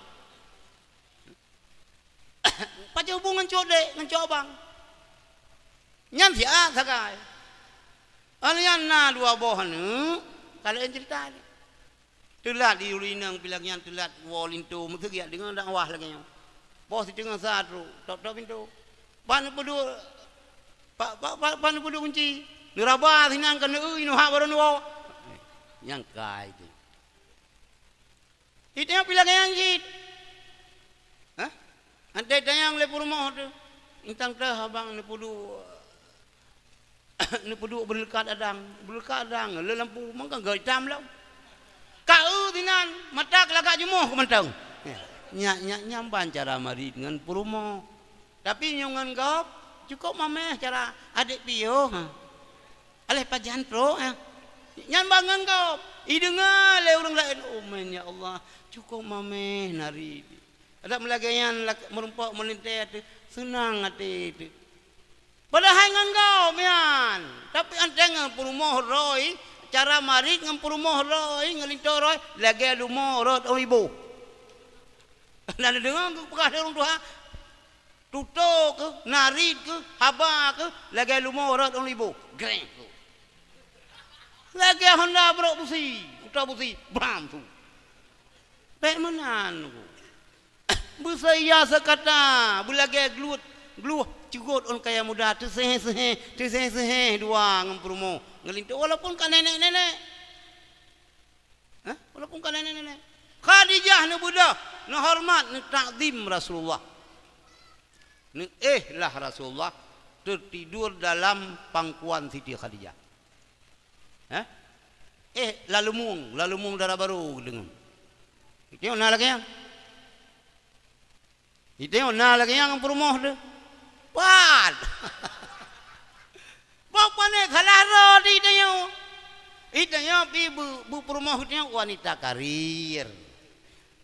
Pajoh bu ngon cot dék, ngon cot abang. Nyan siat sagai. Alèh nyan na dua boh aneuk, ka laén cerita. Teulat di ureueng inong pilang nyan teulat woe linto, meuteugét deungon dakwah lagèe nyoe. Poh siteungoh sa trok, tok-tok pintoe. Pat neupeuduek, pat, pat, pat, pat neupeuduek kunci. Neuraba sinan ka neueu, neuhak barô neuwoe. Nyang kai teuh. Itanyong pih lagèe nyan cit. Hah? Antai tanyong lé peurumoh teuh. Intang teuh abang neupeuduek, neupeuduek beuleukat adang. Beuleukat adang, lé lampu mangga geuitam lom. Ka eu sinan, mata keulagak jumoh keu mantong. Nyak, nyak, nyang ban cara marit ngon peurumoh. Tapi nyoe ngon gob, cukôp mamèh cara adék piôh, ha. Aléh pajan trok, ha. Nyan ban ngon gob. Ideungö lé ureueng laén, "Oh, men, ya Allah, cukôp mamèh nari." Adak meulagèe nyan lak-, meurumpok meulintèe teuh, seunang até teuh. Padahai ngon gob nyan. Tapi antai ngon peurumoh roh, cara marit ngon peurumoh roh, ngon linto roh, lagèe lumoe rot ôn iboh. Na neudeungö geupeugah lé ureueng tuha, Tutoe keuh, narit keuh, haba keuh, lagèe lumoe rot ôn iboh. Greng keuh. Lagèe honda brok busi, utoe busi, bram su. Bèk meunan keuh. Beuseuya seukata, beulagèe gluet, glueh ceugot ôn kaya muda, teuseuhèh-seuhèh, teuseuhèh-seuhèh dua ngon peurumoh, ngon linto, walaupun ka nenek-nenek. Hah? Walaupun ka nenek-nenek. Khadijah neubeudôh, neuhoreumat, neutakzim Rasulullah. Neuéh lah Rasulullah teutidur dalam pangkuan Siti Khadijah. Hah? Éh, lalumueng, lalumueng dara barô geudeungoe. Geutanyoe na lagèe nyan? Geutanyoe na lagèe nyan ngon peurumoh teuh? Pat! Boh pané salah rot geutanyoe. Geutanyoe pih beu-, beupeurumoh geutanyoe wanita karir.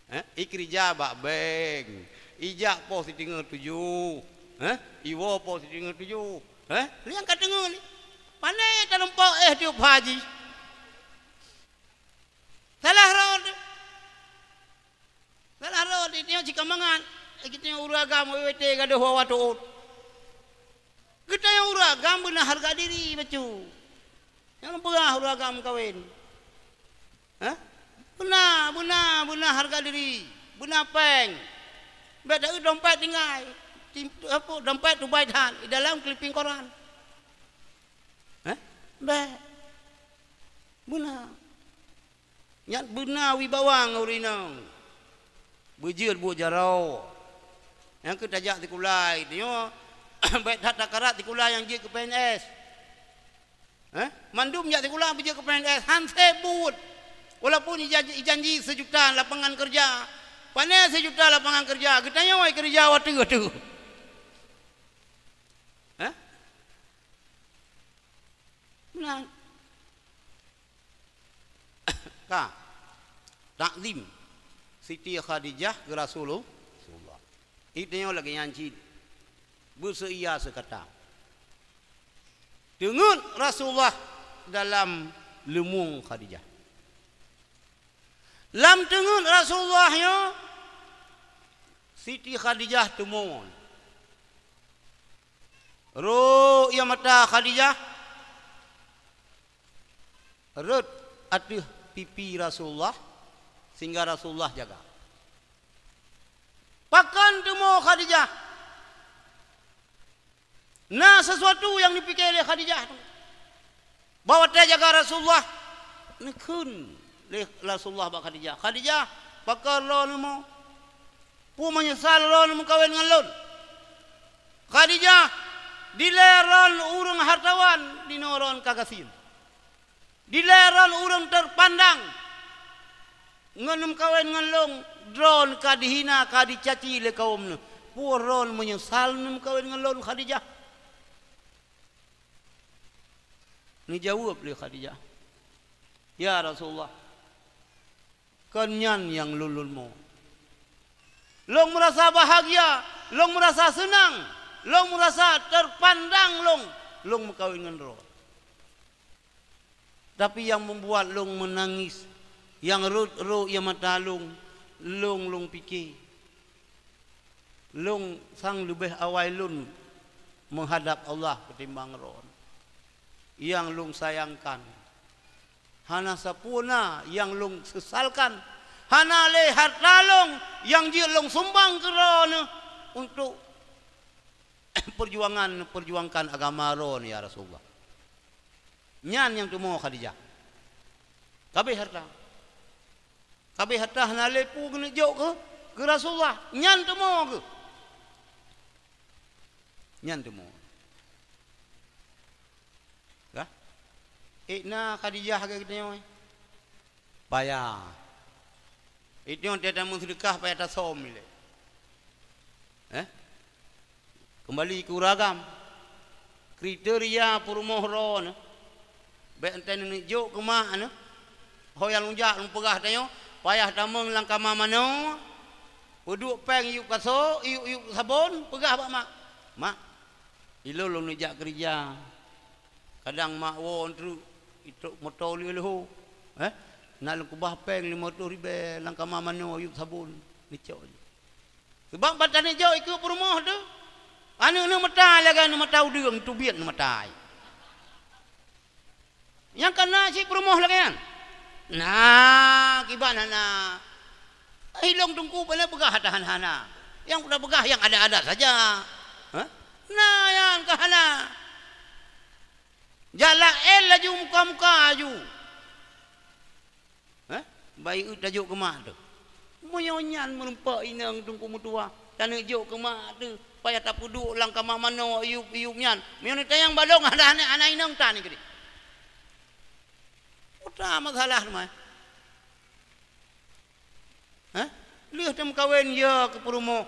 Heh, ikeurija bak bank. Ijak poh siteungoh tujoh. Heh, iwoe poh siteungoh tujoh. Heh, nyang ka teungoh ni. Pané talumpok éh tiep haji. Salah rot. Salah rot, geutanyoe cit ka mangat. Geutanyoe ureueng agam W W T gadôh wawa teuôt. Geutanyoe ureueng agam beuna hareuga diri bacut. Nyang peugah ureueng agam kawen. Hah? Beuna, beuna, beuna hareuga diri. Beuna péng. Bèk taeu dompet tinggai. Tim-, apa, dompet tubai that di dalam clipping koran. Hah? Bèk. Beuna. Nyan beuna wibawa ngon ureueng inong. Beujeuet buet jaroe. Nyang keu tajak sikula nyoe, bèk that takarat sikula nyang jeuet keu P N S. Eh? Mandum jak sikula beujeuet keu P N S, han sép buet. Walaupun ijan-, ijanji seujuta lapangan keureuja. Pané seujuta lapangan keureuja, geutanyoe keureuja watèe-watèe. Eh? Meunan. Ka. Takzim Siti Khadijah keu Rasulullah. Geutanyoe lagèe nyan cit. Beuseuia seukata. Teungeut Rasulullah dalam leumueng Khadijah. Lam teungeut Rasulullah nyoe, Siti Khadijah teumon. Rhot ie mata Khadijah rhot ateueh pipi Rasulullah, sehingga Rasulullah jaga. Pakon teumon Khadijah? Na sesuatu nyang neupiké lé Khadijah tu. Bak watèe jaga Rasulullah, neukheun lé Rasulullah bak Khadijah, "Khadijah, pakon droeneuh mo? Peue meunyeusal droeneuh meukawen ngon lôn?" "Khadijah, dilèe droeneuh ureueng hartawan, dinoe droeneuh ka gasien." Dilèe droeneuh ureueng teupandang ngon neumeukawen ngon lôn, droeneuh ka dihina, ka dicaci lé kawöm neuh. Peue droeneuh meunyeusal neumeukawen ngon lôn, Khadijah? Neujaweueb lé Khadijah, "Ya Rasulullah, kon nyan nyang lôn lôn mo. Lôn meurasa bahagia, lôn meurasa seunang, lôn meurasa teupandang lôn, lôn meukawen ngon droe. Tapi nyang meubuat lôn meunangis, nyang rhot-rhot ie mata lôn, lôn, lôn piké, lôn sang leubeh awai lôn meuhadab Allah keutimbang droeneuh. Nyang lôn sayangkan, hana sapeue na nyang lôn seusalkan, hana lé hareuta lôn nyang jeuet lôn sumbang keu droeneuh untuk peujuangan, peujuangkan agama droeneuh, ya Rasulullah." Nyan nyang teumon Khadijah. Ka abéh hareuta. Ka abéh hareuta, hana lé peue geuneuk jok keu, keu Rasulullah. Nyan teumon keuh. Nyan teumon. Ka? Ék na Khadijah lagèe geutanyoe? Payah. Itu nyang tiep-tiep meuseudeukah payah tasöm ilèe. Eh? Keumbali keu ureueng agam. Kriteria peurumoh droeneuh, bèk enteuk neuneuk jok keu mak neuh. Ho nyang lôn jak lôn peugah tanyoe, payah tamong lam kama manoe, peuduek péng yup kaso, yup, yup sabon, peugah bak mak, "Mak, ilôn lôn neujak keureuja. Kadang mak woe treuk, itrok moto lheueh-lheueh, eh, na lôn keubah péng limong reutôh ribèe lam kama manoe yup sabon, neucok." Seubab bak tanyoe jok ikeue peurumoh teuh, aneuk neuh meutai lagèe aneuk mata udeueng, teubiet neuh meutai. Nyang ka na cit peurumoh lagèe nyan? Na, kiban hana. Ilôn Teungku pane peugah ata hana-hana. Nyang kupeugah nyang adat-adat saja. Hah? Na nyang ka hana. Jak laén laju muka-muka laju. Eh? Bayeue tajok keu mak teuh. Meunyoe nyan meurumpok inong Teungku meutuwah, taneuk jok keu mak teuh, payah tapeuduek lam kama manoe yup-yup nyan. Meunyoe neutanyong bak lôn, hana, hana, hana inong tan keudeh. Peue masalah teuma? Hah? Lheueh teumeukawen, ya keu peurumoh.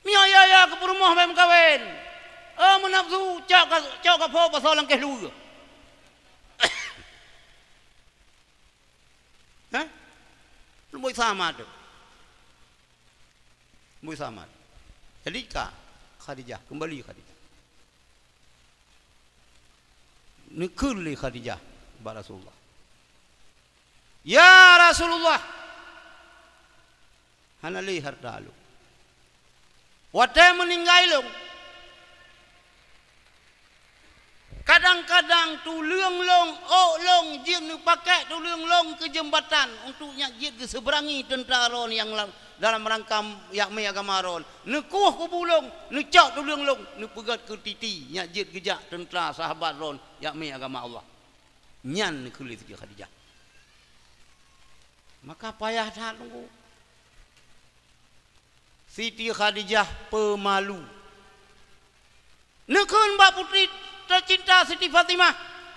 Meunyoe ya, ya keu peurumoh bèk meukawen. Oh, meunafsu, cok ka, cok ka pho pasoe lam kèh luweue. Hah? Lôn bui sama teuh. Bui sama teuh. Jadi ka Khadijah, keumbali Khadijah. Neukheun lé Khadijah bak Rasulullah, "Ya Rasulullah, hana lé hareuta lôn. Watèe meuninggai lôn, kadang-kadang tuleueng lôn, ôk lôn jeuet neupakèk tuleueng lôn keu jeumbatan untuk nyak jeuet geuseuberangi teuntra droeneuh nyang lam, dalam rangka yakmé agama droeneuh. Neukueh kubu lôn, neucok tuleueng lôn, neupeugöt keu titi nyak jeuet geujak teuntra sahabat droeneuh yakmé agama Allah." Nyan neukheun lé Siti Khadijah. Maka payah that Teungku. Siti Khadijah peumalu. Neukheun bak putri teucinta Siti Fatimah,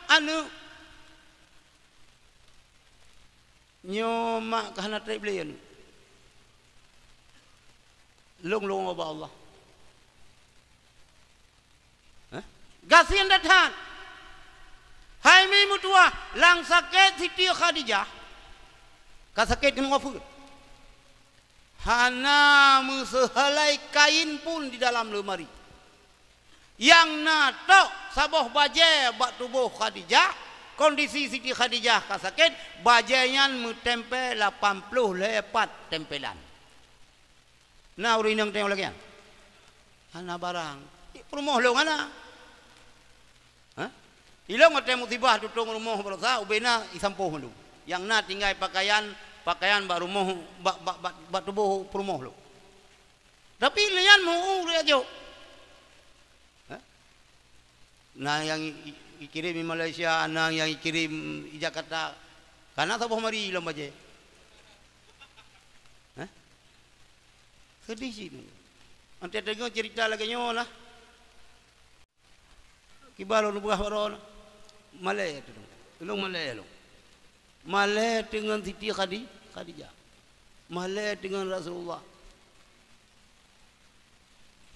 "Aneuk, nyoe mak ka hana treb lé, aneuk. Lôn lôn ubak Allah." Hah? Gasien that-that. Hai mi meutuwah, lam sakét Siti Khadijah. Ka sakét keuneuk wafeuet. Hana meuseuhelai kain pun di dalam leumari. Nyang na tok saboh bajée bak tuboh Khadijah, kondisi Siti Khadijah ka sakét, bajée nyan meutempé lapan ploh lhée pat tempelan. Na ureuëng inong tanyoe lagée nyan? Hana barang. Peurumoh lôn hana. Hah? Ilong watée musibah tutong rumoh baroesa, ubena isampôh mandum. Nyang na tinggai pakaian, pakaian bak rumoh, bak, bak, bak, bak tuboh peurumoh lôn. Tapi lé nyan meu-ueng lé jok. Hah? Na nyang i-, i-, ikirém di Malaysia, na nyang ikirém di Jakarta. Kana saboh mari lom bajée. Hah? Sedih cit. Watée deungoe cerita lagée nyoe lah. Kiban lôn peugah bak droeneuh, malée teuh. Ulôn malée lôn. Malée teuh ngon Siti Khadi-, Khadijah. Malée teuh ngon Rasulullah.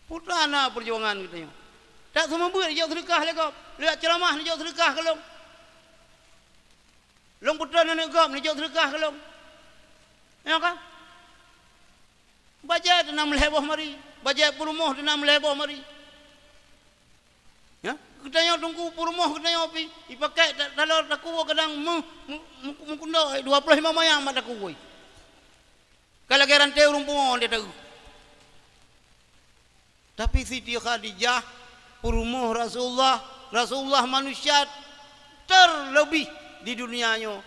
Peue teuma na peujuangan geutanyoe. Tak seumeubeuet jok seudeukah lé gob. Lewat ceuramah neujok seudeukah keu lôn. Lôn peutrön aneuk gob neujok seudeukah keu lôn. Nyo ka? Bajée teunam lhée boh mari. Bajée peurumoh teunam lhée boh mari. Ya, geutanyoe teungku peurumoh geutanyoe pi, ipakék ta-, taloe takuwoe kadang meu-, meu-, meu-, meukundok dua ploh lima mayang bak takuwoe. Ka lagée ranté ureuëng pungo di ateueh. Tapi Siti Khadijah, peurumoh Rasulullah, Rasulullah manusia terlebih di dunia nyoe.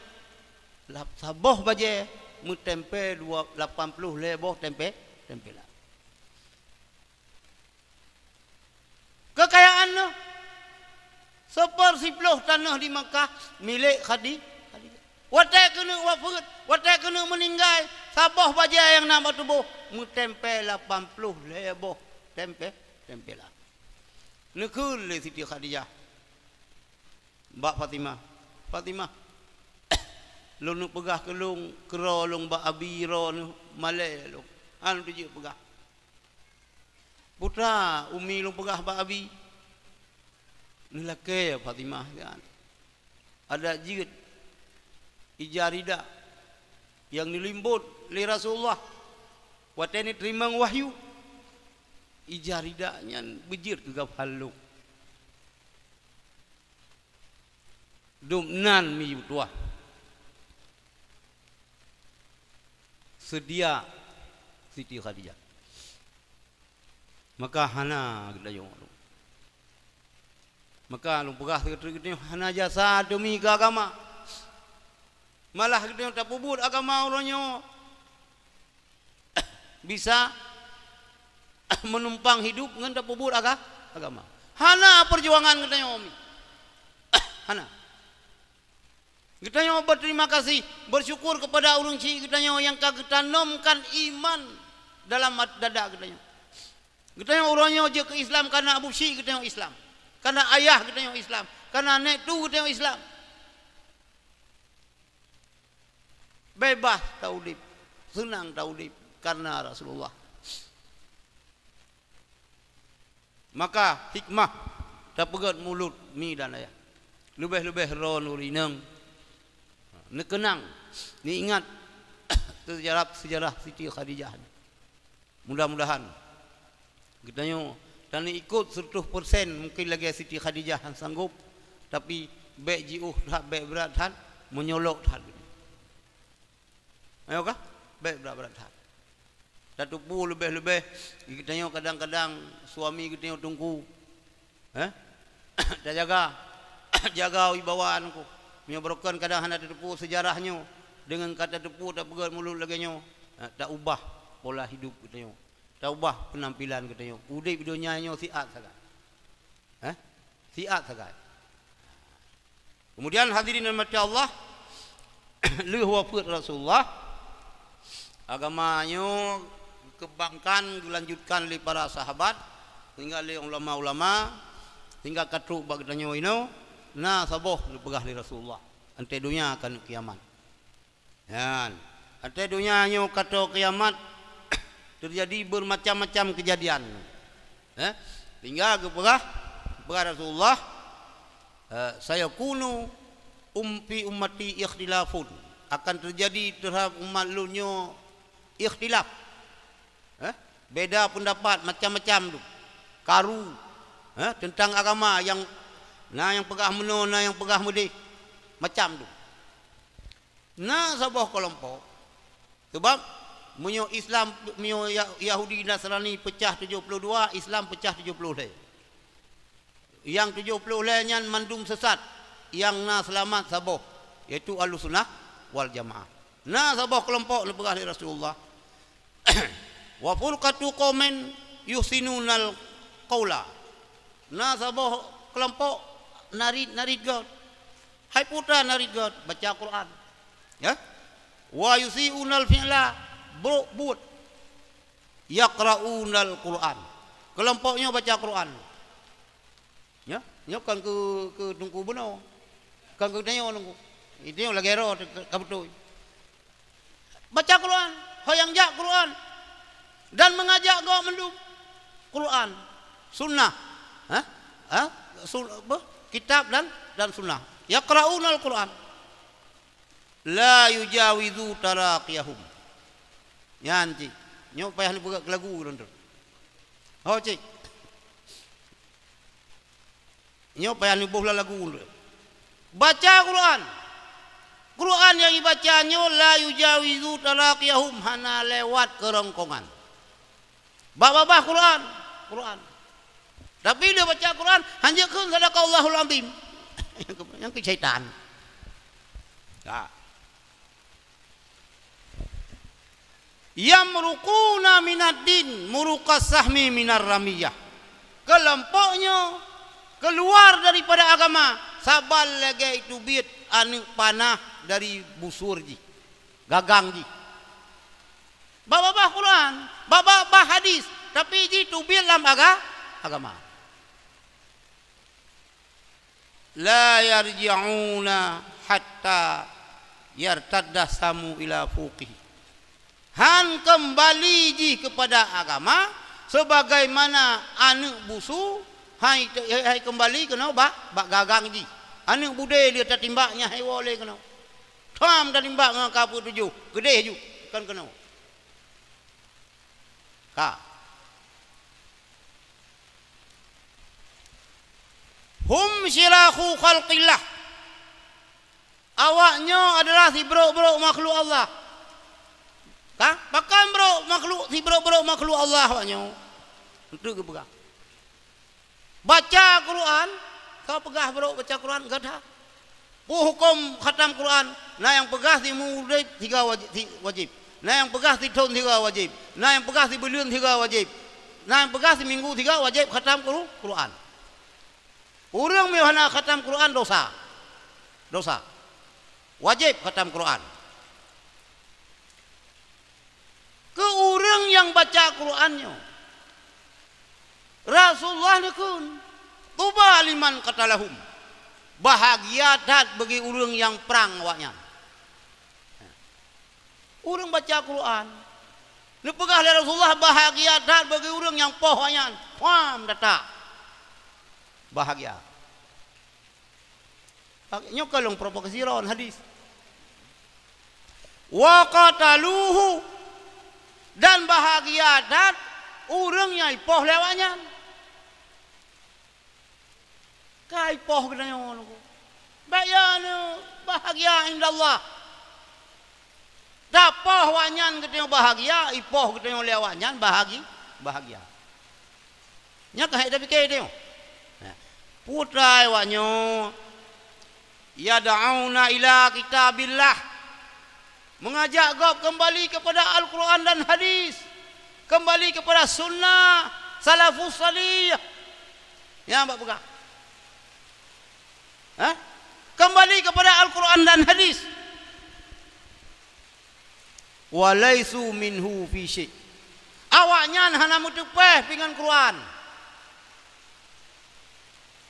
Lap-, saboh bajée meutempé dua, lapan ploh lhée boh tempé, tempelan. Keukayaan neuh, seupeursiplôh tanoh di Makkah milék Khadi-, Khadijah. Watée keuneuk wafeuet, watée keuneuk meuninggai, saboh bajée nyang na bak tuboh meutempé lapan ploh lhée boh tempé, tempelan. Neukheun lé Siti Khadijah bak Fatimah, "Fatimah, lôn neupeugah keu lôn, keudroe lôn bak abi droeneuh malée lôn, hana teujeuet peugah. Peue teuma umi lôn peugah bak abi?" Neulakée Fatimah nyan adak jeuet ija rida nyang neulimbot lé Rasulullah watée neuteurimong wahyu. Ija rida nyan beujeuet keu gafal lôn. Dum nan mi tuah seudia Siti Khadijah. Maka hana geutanyoe. Maka lôn peugah sigoe teuk geutanyoe hana jasa demi keu agama. Malah geutanyoe tapeubuet agama uroe nyoe bisa meunumpang hidup ngon tapeubuet aga-, agama. Hana peujuangan geutanyoe mi. Hana. Geutanyoe berterima kasih, bersyukur kepada ureuëng chik geutanyoe nyang ka geutanomkan iman dalam at-, dada geutanyoe. Geutanyoe uroe nyoe jeuet keu Islam karena abu chik geutanyoe Islam, karena ayah geutanyoe Islam, karena nek tu geutanyoe Islam. Bebas taudeb, seunang taudeb karena Rasulullah. Maka hikmah tapeugét mulod mi dan ayah. Leubeh-leubeh droeneuh ureuëng inong neukeunang, neuingat seujarah-seujarah Siti Khadijah. Mudah-mudahan geutanyoe tanyoe ikot seratus persen, mungkin lagée Siti Khadijah hana sanggob, tapi bék jiôh that, bék brat that, meunyoe lok that. Ayo kah? Bék brat-brat that. Tateupeue leubeh-leubeh geutanyoe kadang-kadang suami geutanyoe teungku. Heh? Tajaga, jaga wibawa aneuëk. Meunyoe beureukan kadang hana tateupeue seujarah nyoe, deungon ka tateupeue tapeugét mulod lagée nyoe, eh, taubah pola hidup geutanyoe, taubah peunampilan geutanyoe. Udeb di donya nyoe siat sagai. Heh? Siat sagai. Kemudian hadirin rahmati Allah, lheueh wafeuet Rasulullah, Agama nyoe geukembangkan, geulanjutkan lé para sahabat, sehingga lé ulama-ulama, sehingga ka trok bak geutanyoe inoe, na saboh neupeugah lé Rasulullah, "Watée donya ka neuk kiamat." Nyan, watée donya nyoe ka toe kiamat, teujadi beumacam-macam keujadian. Eh, sehingga geupeugah, geupeugah Rasulullah, eh, "Sayakunu um-, fi ummati ikhtilafun." Akan teujadi teuhadap umat lôn nyoe ikhtilaf. Eh, beda peundapat macam-macam tu. Karu, eh, teuntang agama nyang na nyang peugah meunoe, na nyang peugah meudeh. Macam tu. Na saboh keulompok. Sabab meunyoe Islam, meunyoe Ya-, Yahudi Nasrani peucah tujoh ploh dua, Islam peucah tujoh ploh lhée. Nyang tujoh ploh lhée nyan mandum sesat, nyang na seulamat saboh, yaitu Ahlussunnah wal Jamaah. Na saboh keulompok neupeugah lé Rasulullah, "Wa furqatu qaumin yuhsinunal qaula." Na saboh keulompok narit-narit göt. Hai putra narit göt, baca Quran. Ya? "Wa yusi'unal fi'la", brok buet. "Yaqra'unal Quran." Keulompok nyoe baca Quran. Ya, nyoe kon keu, keu Teungku bunoe. Kon keu tanyoe Teungku. Itu lagée roh ka beutôi. Baca Quran, ho nyang jak Quran. Dan meungajak gob mandum Quran, sunnah. Ha? Ha? Sun-, apa? Kitab dan, dan sunnah. "Yaqra'unal Quran. La yujawizu taraqiyahum." Nyan cit. Nyoe payah neupeugah lagu lôn tu. Ho cit. Nyoe payah neuboh lam lagu. Baca Quran. Quran nyang ibaca nyoe la yujawizu taraqiyahum, hana lewat keurongkongan. Bak babah Quran, Quran. Tapi dia baca Quran, hanjeuet kheun sadaqallahul azim. Nyang keu syaitan. Ya. "Yamruquna minad din muruqas sahmi minar ramiyah." Keulompok nyoe keuluar daripada agama saban lagée teubiet aneuëk panah dari busur jih, gagang jih. Bak babah Quran, bak babah hadis, tapi jih teubiet lam aga-, agama. "La yarji'una hatta yartadda samu ila fuqihi." Han keumbali jih keupada agama sebagaimana aneuëk busu hai, hai keumbali keunoe bak, bak gagang jih. Aneuëk budé lé tatimbak nyan hai woe lé keunoe. Tham tatimbak ngon kafé tujoh, keudeh ju, kon keunoe. Ka. "Hum syiraru khalqillah." Awaknyoe adalah sibrok-brok makhluk Allah. Ka? Pakon brok makhluk, sibrok-brok makhluk Allah awaknyoe? Untuk geupeugah. Baca Quran, ka peugah brok baca Quran, gata. Peue huköm khatam Quran? Na nyang peugah siumu udeb siga wajib, si-, wajib. Na nyang peugah sithon siga wajib. Na nyang peugah sibuleuen siga wajib. Na nyang peugah siminggu siga wajib khatam Qur-, Quran. Ureuëng meunyoe hana khatam Quran, dosa. Dosa. Wajib khatam Quran. Keu ureuëng nyang baca Quran nyoe, Rasulullah neukheun, "Tuba liman qatalahum." Bahagia that bagi ureuëng nyang prang awaknyan. Ureuëng baca Quran, neupeugah lé Rasulullah, "Bahagia that bagi ureuëng nyang poh awaknyan." Pham, datak. Bahagia. Nyoe ka lôn provokasi lôn hadis. "Wa qataluhu," dan bahagia that ureuëng nyang ipoh lé awaknyan. Ka ipoh geutanyoe nyoe. Bék ya nyoe bahagia indallah. Tapoh awaknyan geutanyoe bahagia, ipoh geutanyoe lé awaknyan bahagi-, bahagia. Nyan ka hai tapike teuh. Nah, putra awaknyoe, "Yad'una ila kitabillah." Mengajak gob kembali kepada Al-Quran dan hadis. Kembali kepada sunnah salafus salih. Nyan bak peugah. Hah? Kembali kepada Al-Quran dan hadis. Wa laisu minhu fi syai'. Awaknyan hana meuteupéh pih ngon Quran.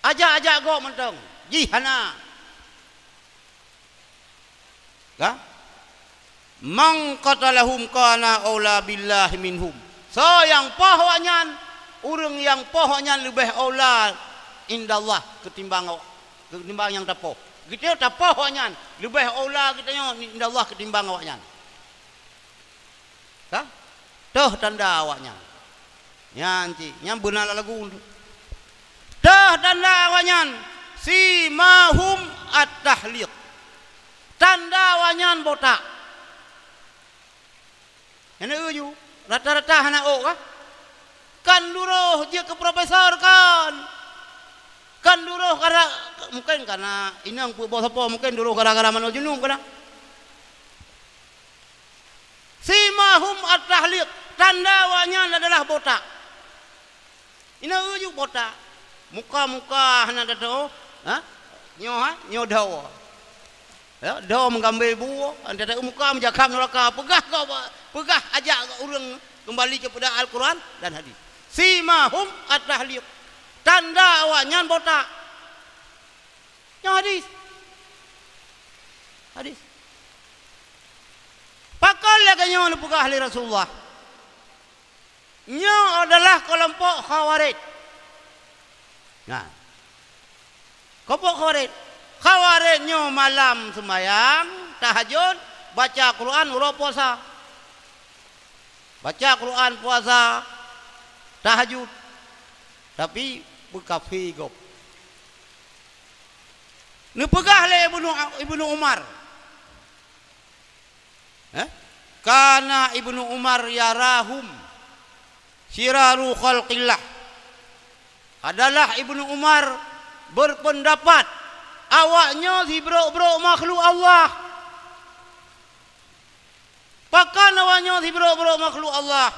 Ajak-ajak gob mantong, jih hana. Ka? "Man qatalahum kana aula billahi minhum." Soe nyang poh awaknyan, ureuëng nyang poh awaknyan leubeh aula indallah ketimbang awak, ketimbang nyang tapoh. Geutanyoe tapoh awaknyan, leubeh aula geutanyoe indallah ketimbang awaknyan. Ka? Toh tanda awaknyan. Nyan cit, nyan beuna lagu. Toh tanda awaknyan, simahum at-tahliq. Tanda awaknyan botak. Hana eu ju, rata-rata hana ôk kah? Kan duroh jeuet keu profesor kan. Kan duroh gara, mungken kana inong peuet boh sapo, mungken duroh gara-gara manoe junub kana. Simahum at-tahliq, tanda awaknyan adalah botak. Ina uju botak. Muka-muka hana teutoh, ha? Nyoe, ha? Nyoe dawa. Ya, dawa meugambe bu, anta muka meujakam nuraka. Peugah kau ba-, peugah ajak ureuëng kembali kepada Al-Quran dan hadis. Simahum at-tahliq. Tanda awaknyan botak. Nyoe hadis. Hadis. Pakon lagée nyoe neupeugah lé Rasulullah? Nyoe adalah keulompok Khawarij. Nah. Keulompok Khawarij. Khawarij nyoe malam seumayang, tahajud, baca Quran, uroe puasa. Baca Quran, puasa, tahajud. Tapi beukafé gob. Neupeugah lé Ibnu, Ibnu Umar. Eh? Kana Ibnu Umar yarahum syiraru khalqillah. Adalah Ibnu Umar berpendapat awaknyoe sibrok-brok makhluk Allah. Pakon awaknyoe sibrok-brok makhluk Allah?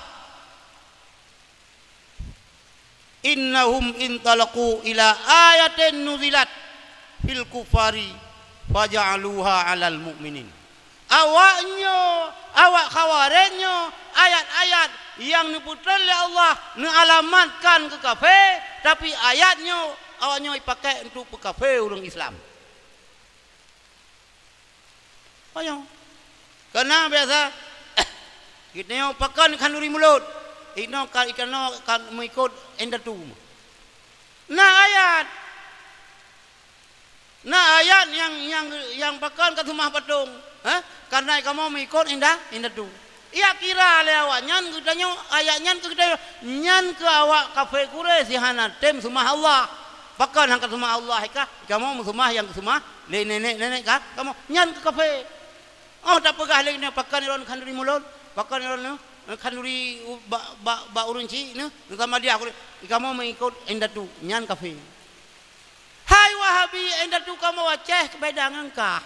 Innahum intalaqu ila ayatin nuzilat fil kufari faja'aluha 'alal mu'minin. Awaknyoe, awak Khawarij nyoe, ayat-ayat nyang neupeutron lé Allah neualamatkan keu kafé, tapi ayat nyoe awaknyoe ipakai untuk peukafé ureuëng Islam. Panyang. Karena biasa, geutanyoe pakon khanduri mulod. Inoe ka, ikanoe ka meuikot indatu. Na ayat. Na ayat nyang, nyang, nyang pakon ka seumah patong. Ha? Karena kamoe meuikot inda-, indatu. Iya kira lé awaknyan geutanyoe, ayat nyan keu geutanyoe, nyan keu awak kafé Quraisy hana tem seumah Allah. Pakon hana seumah Allah, ka? Kamoe meuseumah nyang seumah lé nenek-nenek ka? Kamoe nyan keu kafé. Oh, tapeugah lé nyoe, pakon droeneuh khanduri mulod, pakon droeneuh khanduri bak, bak, bak ureuëng chik nyoe, sama dia kamoe meuikot indatu, nyan kafé. Hai Wahabi, indatu kamoe Aceh beda ngon kah.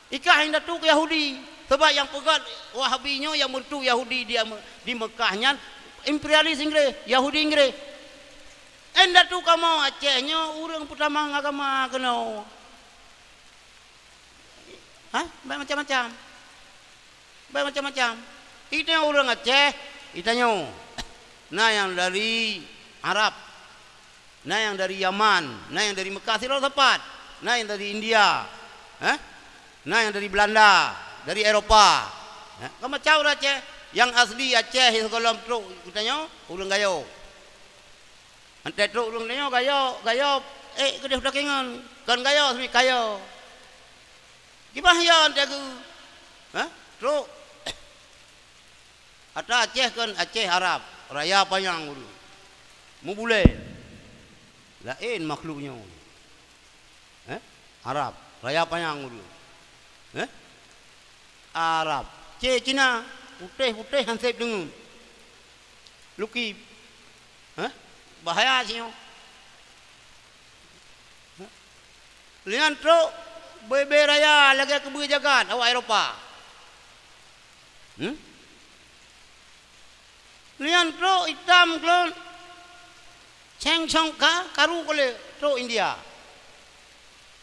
Ikah indatu keu Yahudi. Sebab nyang peugét Wahabi nyoe nyang meuntu Yahudi di, di Mekah nyan imperialis Inggris, Yahudi Inggris. Indatu kamoe Aceh nyoe ureuëng peutamong agama keunoe. Hah? Banyak macam-macam. Banyak macam-macam. Kita ureuëng Aceh, kita nyoe. Na nyang dari Arab. Na nyang dari Yaman, na nyang dari Mekah sidroe sapat, na nyang dari India, eh? Na nyang dari Belanda, dari Eropa. Eh, kan macam ureuëng Aceh, nyang asli Aceh nyang sigohlom trok geutanyoe, ureuëng Gayo. Antée trok ureuëng tanyoe Gayo, Gayo, eh, keudeh udah kingon, kon Gayo sami Kayo. Gimana ya antée geu? Hah? Trok. Ata Aceh kon Aceh Arab, raya panyang ureuëng. Mubulée. Laén makhluk nyoe. Eh? Arab, raya panyang ureuëng. Eh? Arab. Cé Cina, putéh-putéh hanseb deungon. Luki. Eh? Bahaya sinyoe. Lé nyan trok bée-bée raya lagée keubeue jagat awak Eropa. Hmm? Lé nyan trok itam klon ceng cong ka karu kole trok India.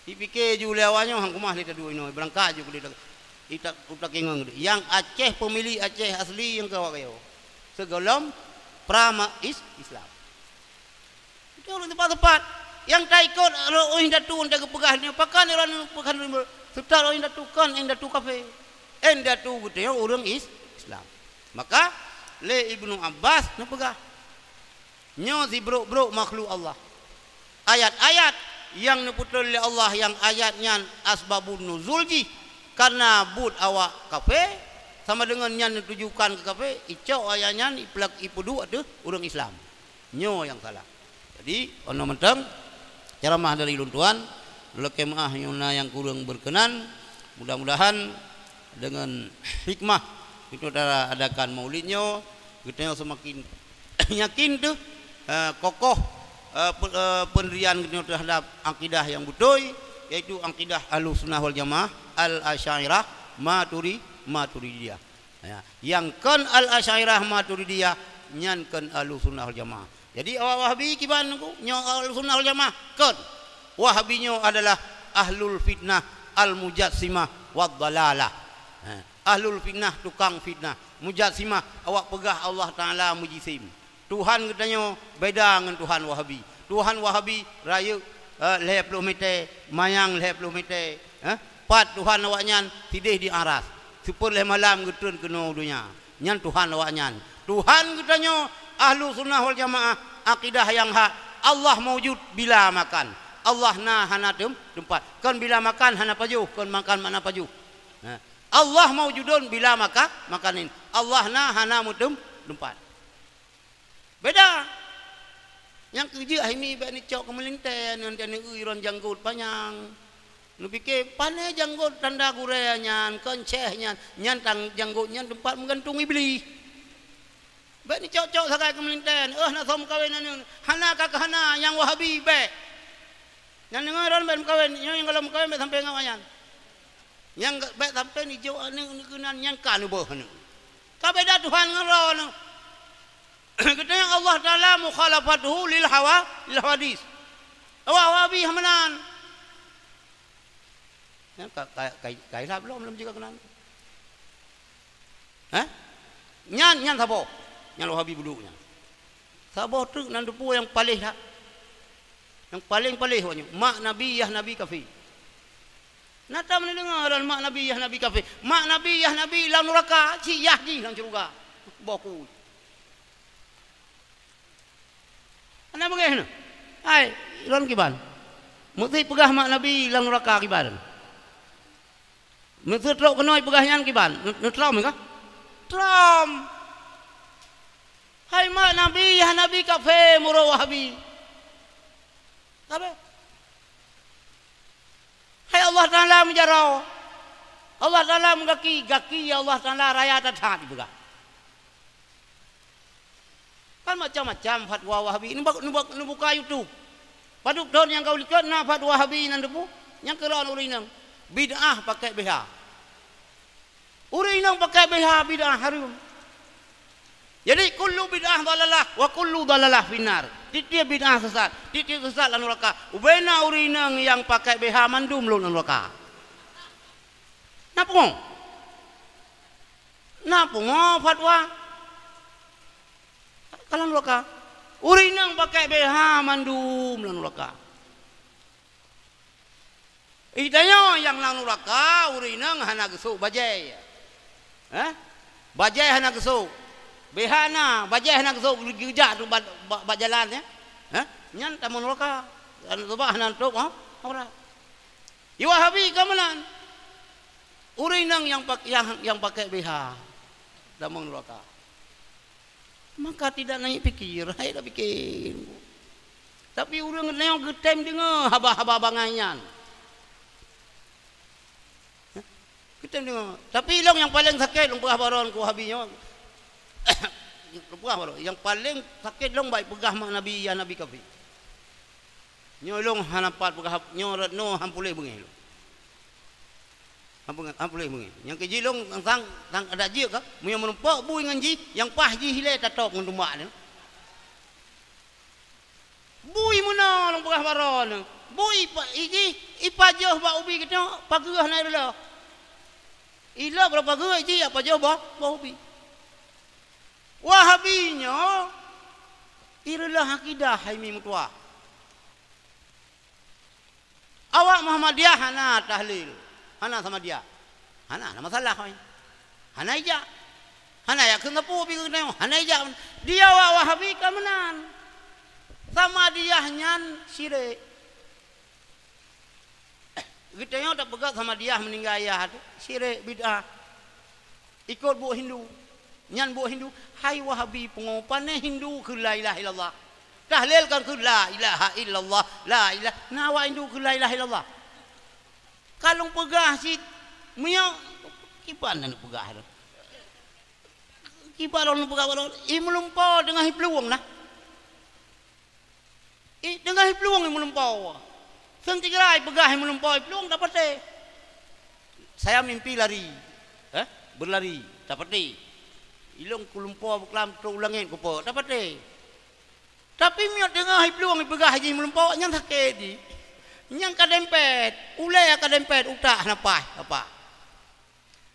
Ipike ju lé awak nyoe hang keumah lé taduek inoe, beurangkat ju keu lé taduek. Ita-, utak ingat, nyang Aceh, pemilik Aceh asli nyang keu awak kayo. Sigohlom prama is-, Islam. Itu ureuëng tepat-tepat. Nyang taikot ureuëng indatu nyang geupeugah nyoe, pakon ureuëng peugah nyoe, seutôt ureuëng indatu kon indatu kafé. Indatu geutanyoe ureuëng is-, Islam. Maka lé Ibnu Abbas neupeugah, nyoe sibrok-brok makhluk Allah. Ayat-ayat nyang neupeutrön lé Allah nyang ayat nyan asbabun nuzul jih kareuna buet awak kafé, sama deungon nyan neutujukan keu kafé, icok ayat nyan ipeulak-, ipeuduek ateueh ureuëng Islam. Nyoe nyang salah. Jadi, 'oh noe mantong ceramah dari ulôn tuan, lôn lakée meu'ah nyoe na nyang kureueng beukeunan. Mudah-mudahan deungon hikmah geutanyoe cara adakan maulid nyoe, geutanyoe seumaken yakin teuh, eh, kokoh, eh, pe-, eh, peundirian geutanyoe teuhadap akidah nyang beutôi, yaitu akidah Ahlussunnah wal Jamaah, Al-Asy'ariyah, Maturi-, Maturidiyah. Ya, nyang kon Al-Asy'ariyah Maturidiyah, nyan kon Ahlussunnah wal Jamaah. Jadi, awak Wahabi kiban nyoe, Ahlussunnah wal Jamaah kon. Wahabi nyoe adalah ahlul fitnah, al-mujassimah, wad dalalah. Ha, ahlul fitnah, tukang fitnah. Mujassimah, awak peugah Allah Taala mujisim. Tuhan geutanyoe beda ngon Tuhan Wahabi. Tuhan Wahabi rayeuk, eh, lhée ploh mètè, manyang lhée ploh mètè, eh? Pat Tuhan awaknyan sideh di aras, sipeulhée malam geutrön keunoe u donya. Nyan Tuhan awaknyan. Tuhan geutanyoe Ahlussunnah wal Jamaah, akidah nyang hak, Allah maujud bila makan. Allah na hana teum-, teumpat. Kon bila makan hana pajoh, kon makan makna pajoh. Nah, Allah maujudun bila maka-, makanin. Allah na hana meuteum-, teumpat. Beda. Nyang keujeuet hai mi bèk neucok keu meulintèe, nyan neueu ron janggot panyang. Neupike, pané janggot tanda gurée nyan, kon céh nyan, nyan tang-, janggot nyan teumpat meugantung Iblih. Bèk neucok-cok sagai keu meulintèe, "Öh, na soe meukawen aneuk." Hana ka keuhana, nyang Wahabi bèk. Nyang deungoe ron bèk meukawen, nyoe nyang gohlom meukawen bèk sampoe ngon awaknyan. Nyang bèk sampoe neujok aneuk keunan nyang ka neuböh aneuk. Ka beda Tuhan ngon droeneuh. Geutanyoe Allah Taala mukhalafatuhu lil hawa, lil hawadis. Awak Wahabi hana meunan. Nyan ka, ka, ka, ka ilap lom lom jiga keunan. Hah? Nyan, nyan saboh. Nyan Wahabi buduk nyan. Saboh treuk nan teupeue nyang paléh that. Nyang paléng paléh awak nyoe. Mak Nabi, yah Nabi kafé. Na tam neudeungoe ron mak Nabi, yah Nabi kafé. Mak Nabi, yah Nabi lam nuraka, ci yah jih lam syeuruga. Boh kuit. Hana beungéh nyoe. Hai, lôn kiban. Meusé peugah mak Nabi lam nuraka kiban. Meusé trok keunoe peugah nyan kiban. Neu-, neutrôm kah? Trôm. Hai mak Nabi, yah Nabi kafé meurok Wahabi. Kafé. Hai Allah Taala meujaroe. Allah Taala meugaki, gaki Allah Taala raya that-that dipeugah. Kan macam-macam fatwa Wahabi. Neuba-, neuba-, neubuka YouTube. Padub thon nyang ka u likot na fatwa Wahabi nan teupeue. Nyang keudroe ureueng inong. Bid'ah pakai B H. Ureueng inong pakai B H bid'ah hareuem. Jadi, kullu bid'ah dhalalah wa kullu dhalalah finnar. Tiep-tiep bid'ah sesat, tiep-tiep sesat lam nuraka. Ubena ureueng inong nyang pakai B H mandum lôn lam nuraka. Na pungo? Na pungo fatwa? Ka lam nuraka. Ureueng inong pakai B H mandum lam nuraka. Geutanyoe nyang lam nuraka, ureueng inong hana geusok bajée. Hah? Bajée hana geusok. B H na, bajée hana geusok, geujak tu bak, bak, bak jalan, ya. Hah? Nyan tamong nuraka. Aneuk subak hana nutup, ha? Aurat. Di Wahabi ka meunan. Ureueng inong nyang pak-, nyang, nyang pakai B H, tamong nuraka. Maka tidak naik pikir, hai dak pikir. Tapi ureueng nyoe geutem deungoe haba-haba bangai nyan. Hah? Geutem deungoe. Tapi lôn nyang paleng sakét lôn peugah baron keu Wahabi nyoe. Lôn peugah baron. Nyang paleng sakét lôn bak peugah mak Nabi, yah Nabi kafé. Nyoe lôn hana pat peugah, nyoe rot noe han puléh beungéh lôn. Han puléh, han puléh beungéh. Nyang keu jih lôn sang, sang adak jeuet ka, meunyoe meurumpok bui ngon jih, nyang paih jih ilée tatôb ngon tumbak nyoe. Bui meunoe lôn peugah baroe nyoe. Bui ipa-, i jih ipajoh bak ubi geutanyoe, pageue na ireuloh. Ilok beurapa geuh jih, apa jih boh, boh ubi. Wahabi nyoe ireulah akidah hai mi meutuah. Awak Muhammadiyah hana tahlil, hana Samadiyah. Hana, hana masalah hai. Hana ijak. Hana ijak keu ngeupeu pi keu nyoe, hana ijak. Di awak Wahabi ka meunan. Samadiyah nyan syirik. Geutanyoe tapeugah Samadiyah meuninggai ayah tu syirik bid'ah. Ikot buet Hindu. Nyan buet Hindu, hai Wahabi pungo, pane Hindu keu la ilaha illallah. Tahlil kan keu la ilaha illallah, la ilah. Na awak Hindu keu la ilaha illallah. Ka lôn peugah cit, meunyoe kiban na peugah tu. Kiban lôn peugah lôn, i meulumpo deungon i plueng na. I, deungon i plueng i meulumpo. Seuntira i peugah i meulumpo i plueng tapatéh. Saya mimpi lari. Eh, berlari, tapatéh. Ilong ku lumpo beuklam trok u langét kupo, tapatéh. Tapi meunyoe deungon i plueng i peugah jih meulumpo, nyan sakét jih. Nyan ka dempet, ulée ka dempet, utak hana paih, apa.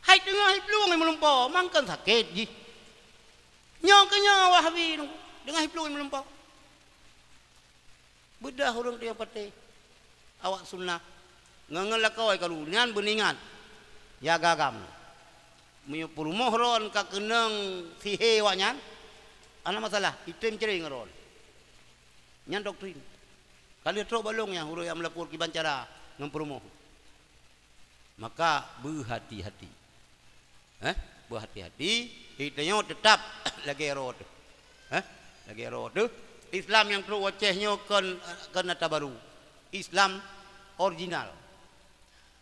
Hai deungon i plueng i meulumpo, mangkon sakét jih. Nyoe keu nyoe Wahabi deungon i plueng i meulumpo. Beudah ureuëng tu nyang patéh. Awak sunnah. Ngon, ngon lakoe kalu nyan beuningat. Ya gagam. Meunyoe peurumoh ron ka keunong sihé awak nyan, hana masalah, item cre ngon ron. Nyan doktrin. Ka lheueh trok balong nyang ureuëng nyang meulapor kiban cara ngon peurumoh. Maka beuhati-hati. Eh, beuhati-hati, geutanyoe teutap lagée roh teuh. Eh, lagée roh teuh. Islam nyang trok u Aceh nyoe kon, kon ata baru. Islam original.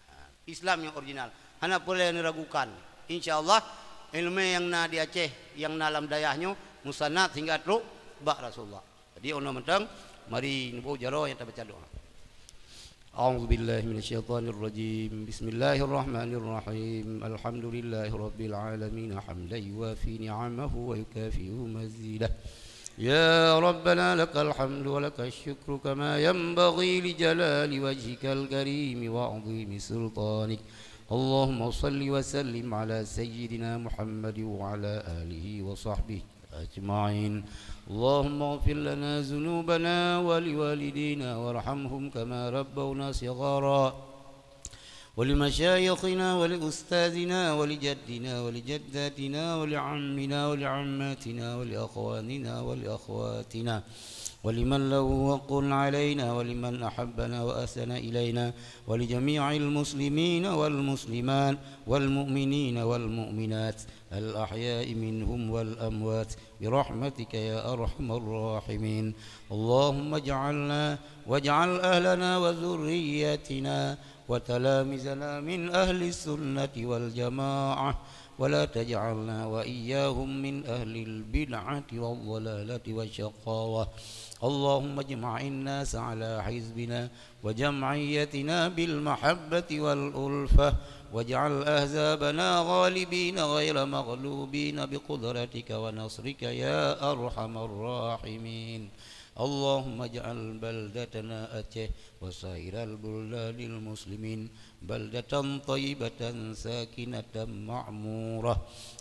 Ha, Islam nyang original. Hana peureulée neuragukan. Insya Allah, iéleumé nyang na di Aceh, nyang na lam dayah nyoe, musanad sehingga trok bak Rasulullah. Jadi, 'oh noe mantong, mari neuboh jaroe nyang tabaca doa. أعوذ بالله من الشيطان الرجيم. بسم الله الرحمن الرحيم. الحمد لله رب العالمين، حمدا يوافي نعمه ويكافئ مزيده. يا ربنا، لك الحمد ولك الشكر، كما ينبغي لجلال وجهك الكريم وعظيم سلطانك. اللهم صل وسلم على سيدنا محمد وعلى آله وصحبه أجمعين. اللهم اغفر لنا ذنوبنا ولوالدينا وارحمهم كما ربونا صغارا، ولمشايخنا ولأستاذنا ولجدنا ولجداتنا ولعمنا ولعماتنا ولأخواننا ولأخواتنا ولمن له حق علينا ولمن أحبنا وأحسن إلينا ولجميع المسلمين والمسلمات والمؤمنين والمؤمنات الأحياء منهم والأموات برحمتك يا أرحم الراحمين. اللهم اجعلنا واجعل أهلنا وذرياتنا وتلامذنا من أهل السنة والجماعة، ولا تجعلنا وإياهم من أهل البدعة والضلالة والشقاوة. اللهم اجمع الناس على حزبنا وجمعيتنا بالمحبة والألفة، واجعل أحزابنا غالبين غير مغلوبين بقدرتك ونصرك يا أرحم الراحمين. اللهم اجعل بلدتنا أتيه وسائر البلدان المسلمين بلدة طيبة ساكنة معمورة،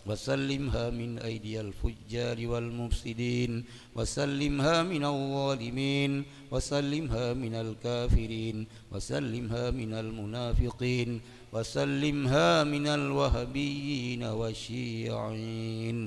وسلمها من أيدي الفجار والمفسدين، وسلمها من الظالمين، وسلمها من الكافرين، وسلمها من المنافقين، وسلمها من الوهابيين والشيعيين.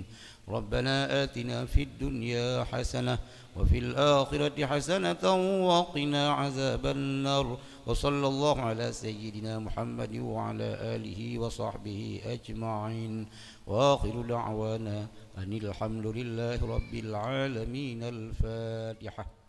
ربنا آتنا في الدنيا حسنة وفي الآخرة حسنة وقنا عذاب النار. وصلى الله على سيدنا محمد وعلى آله وصحبه أجمعين. وآخر دعوانا أن الحمد لله رب العالمين. الفاتحة.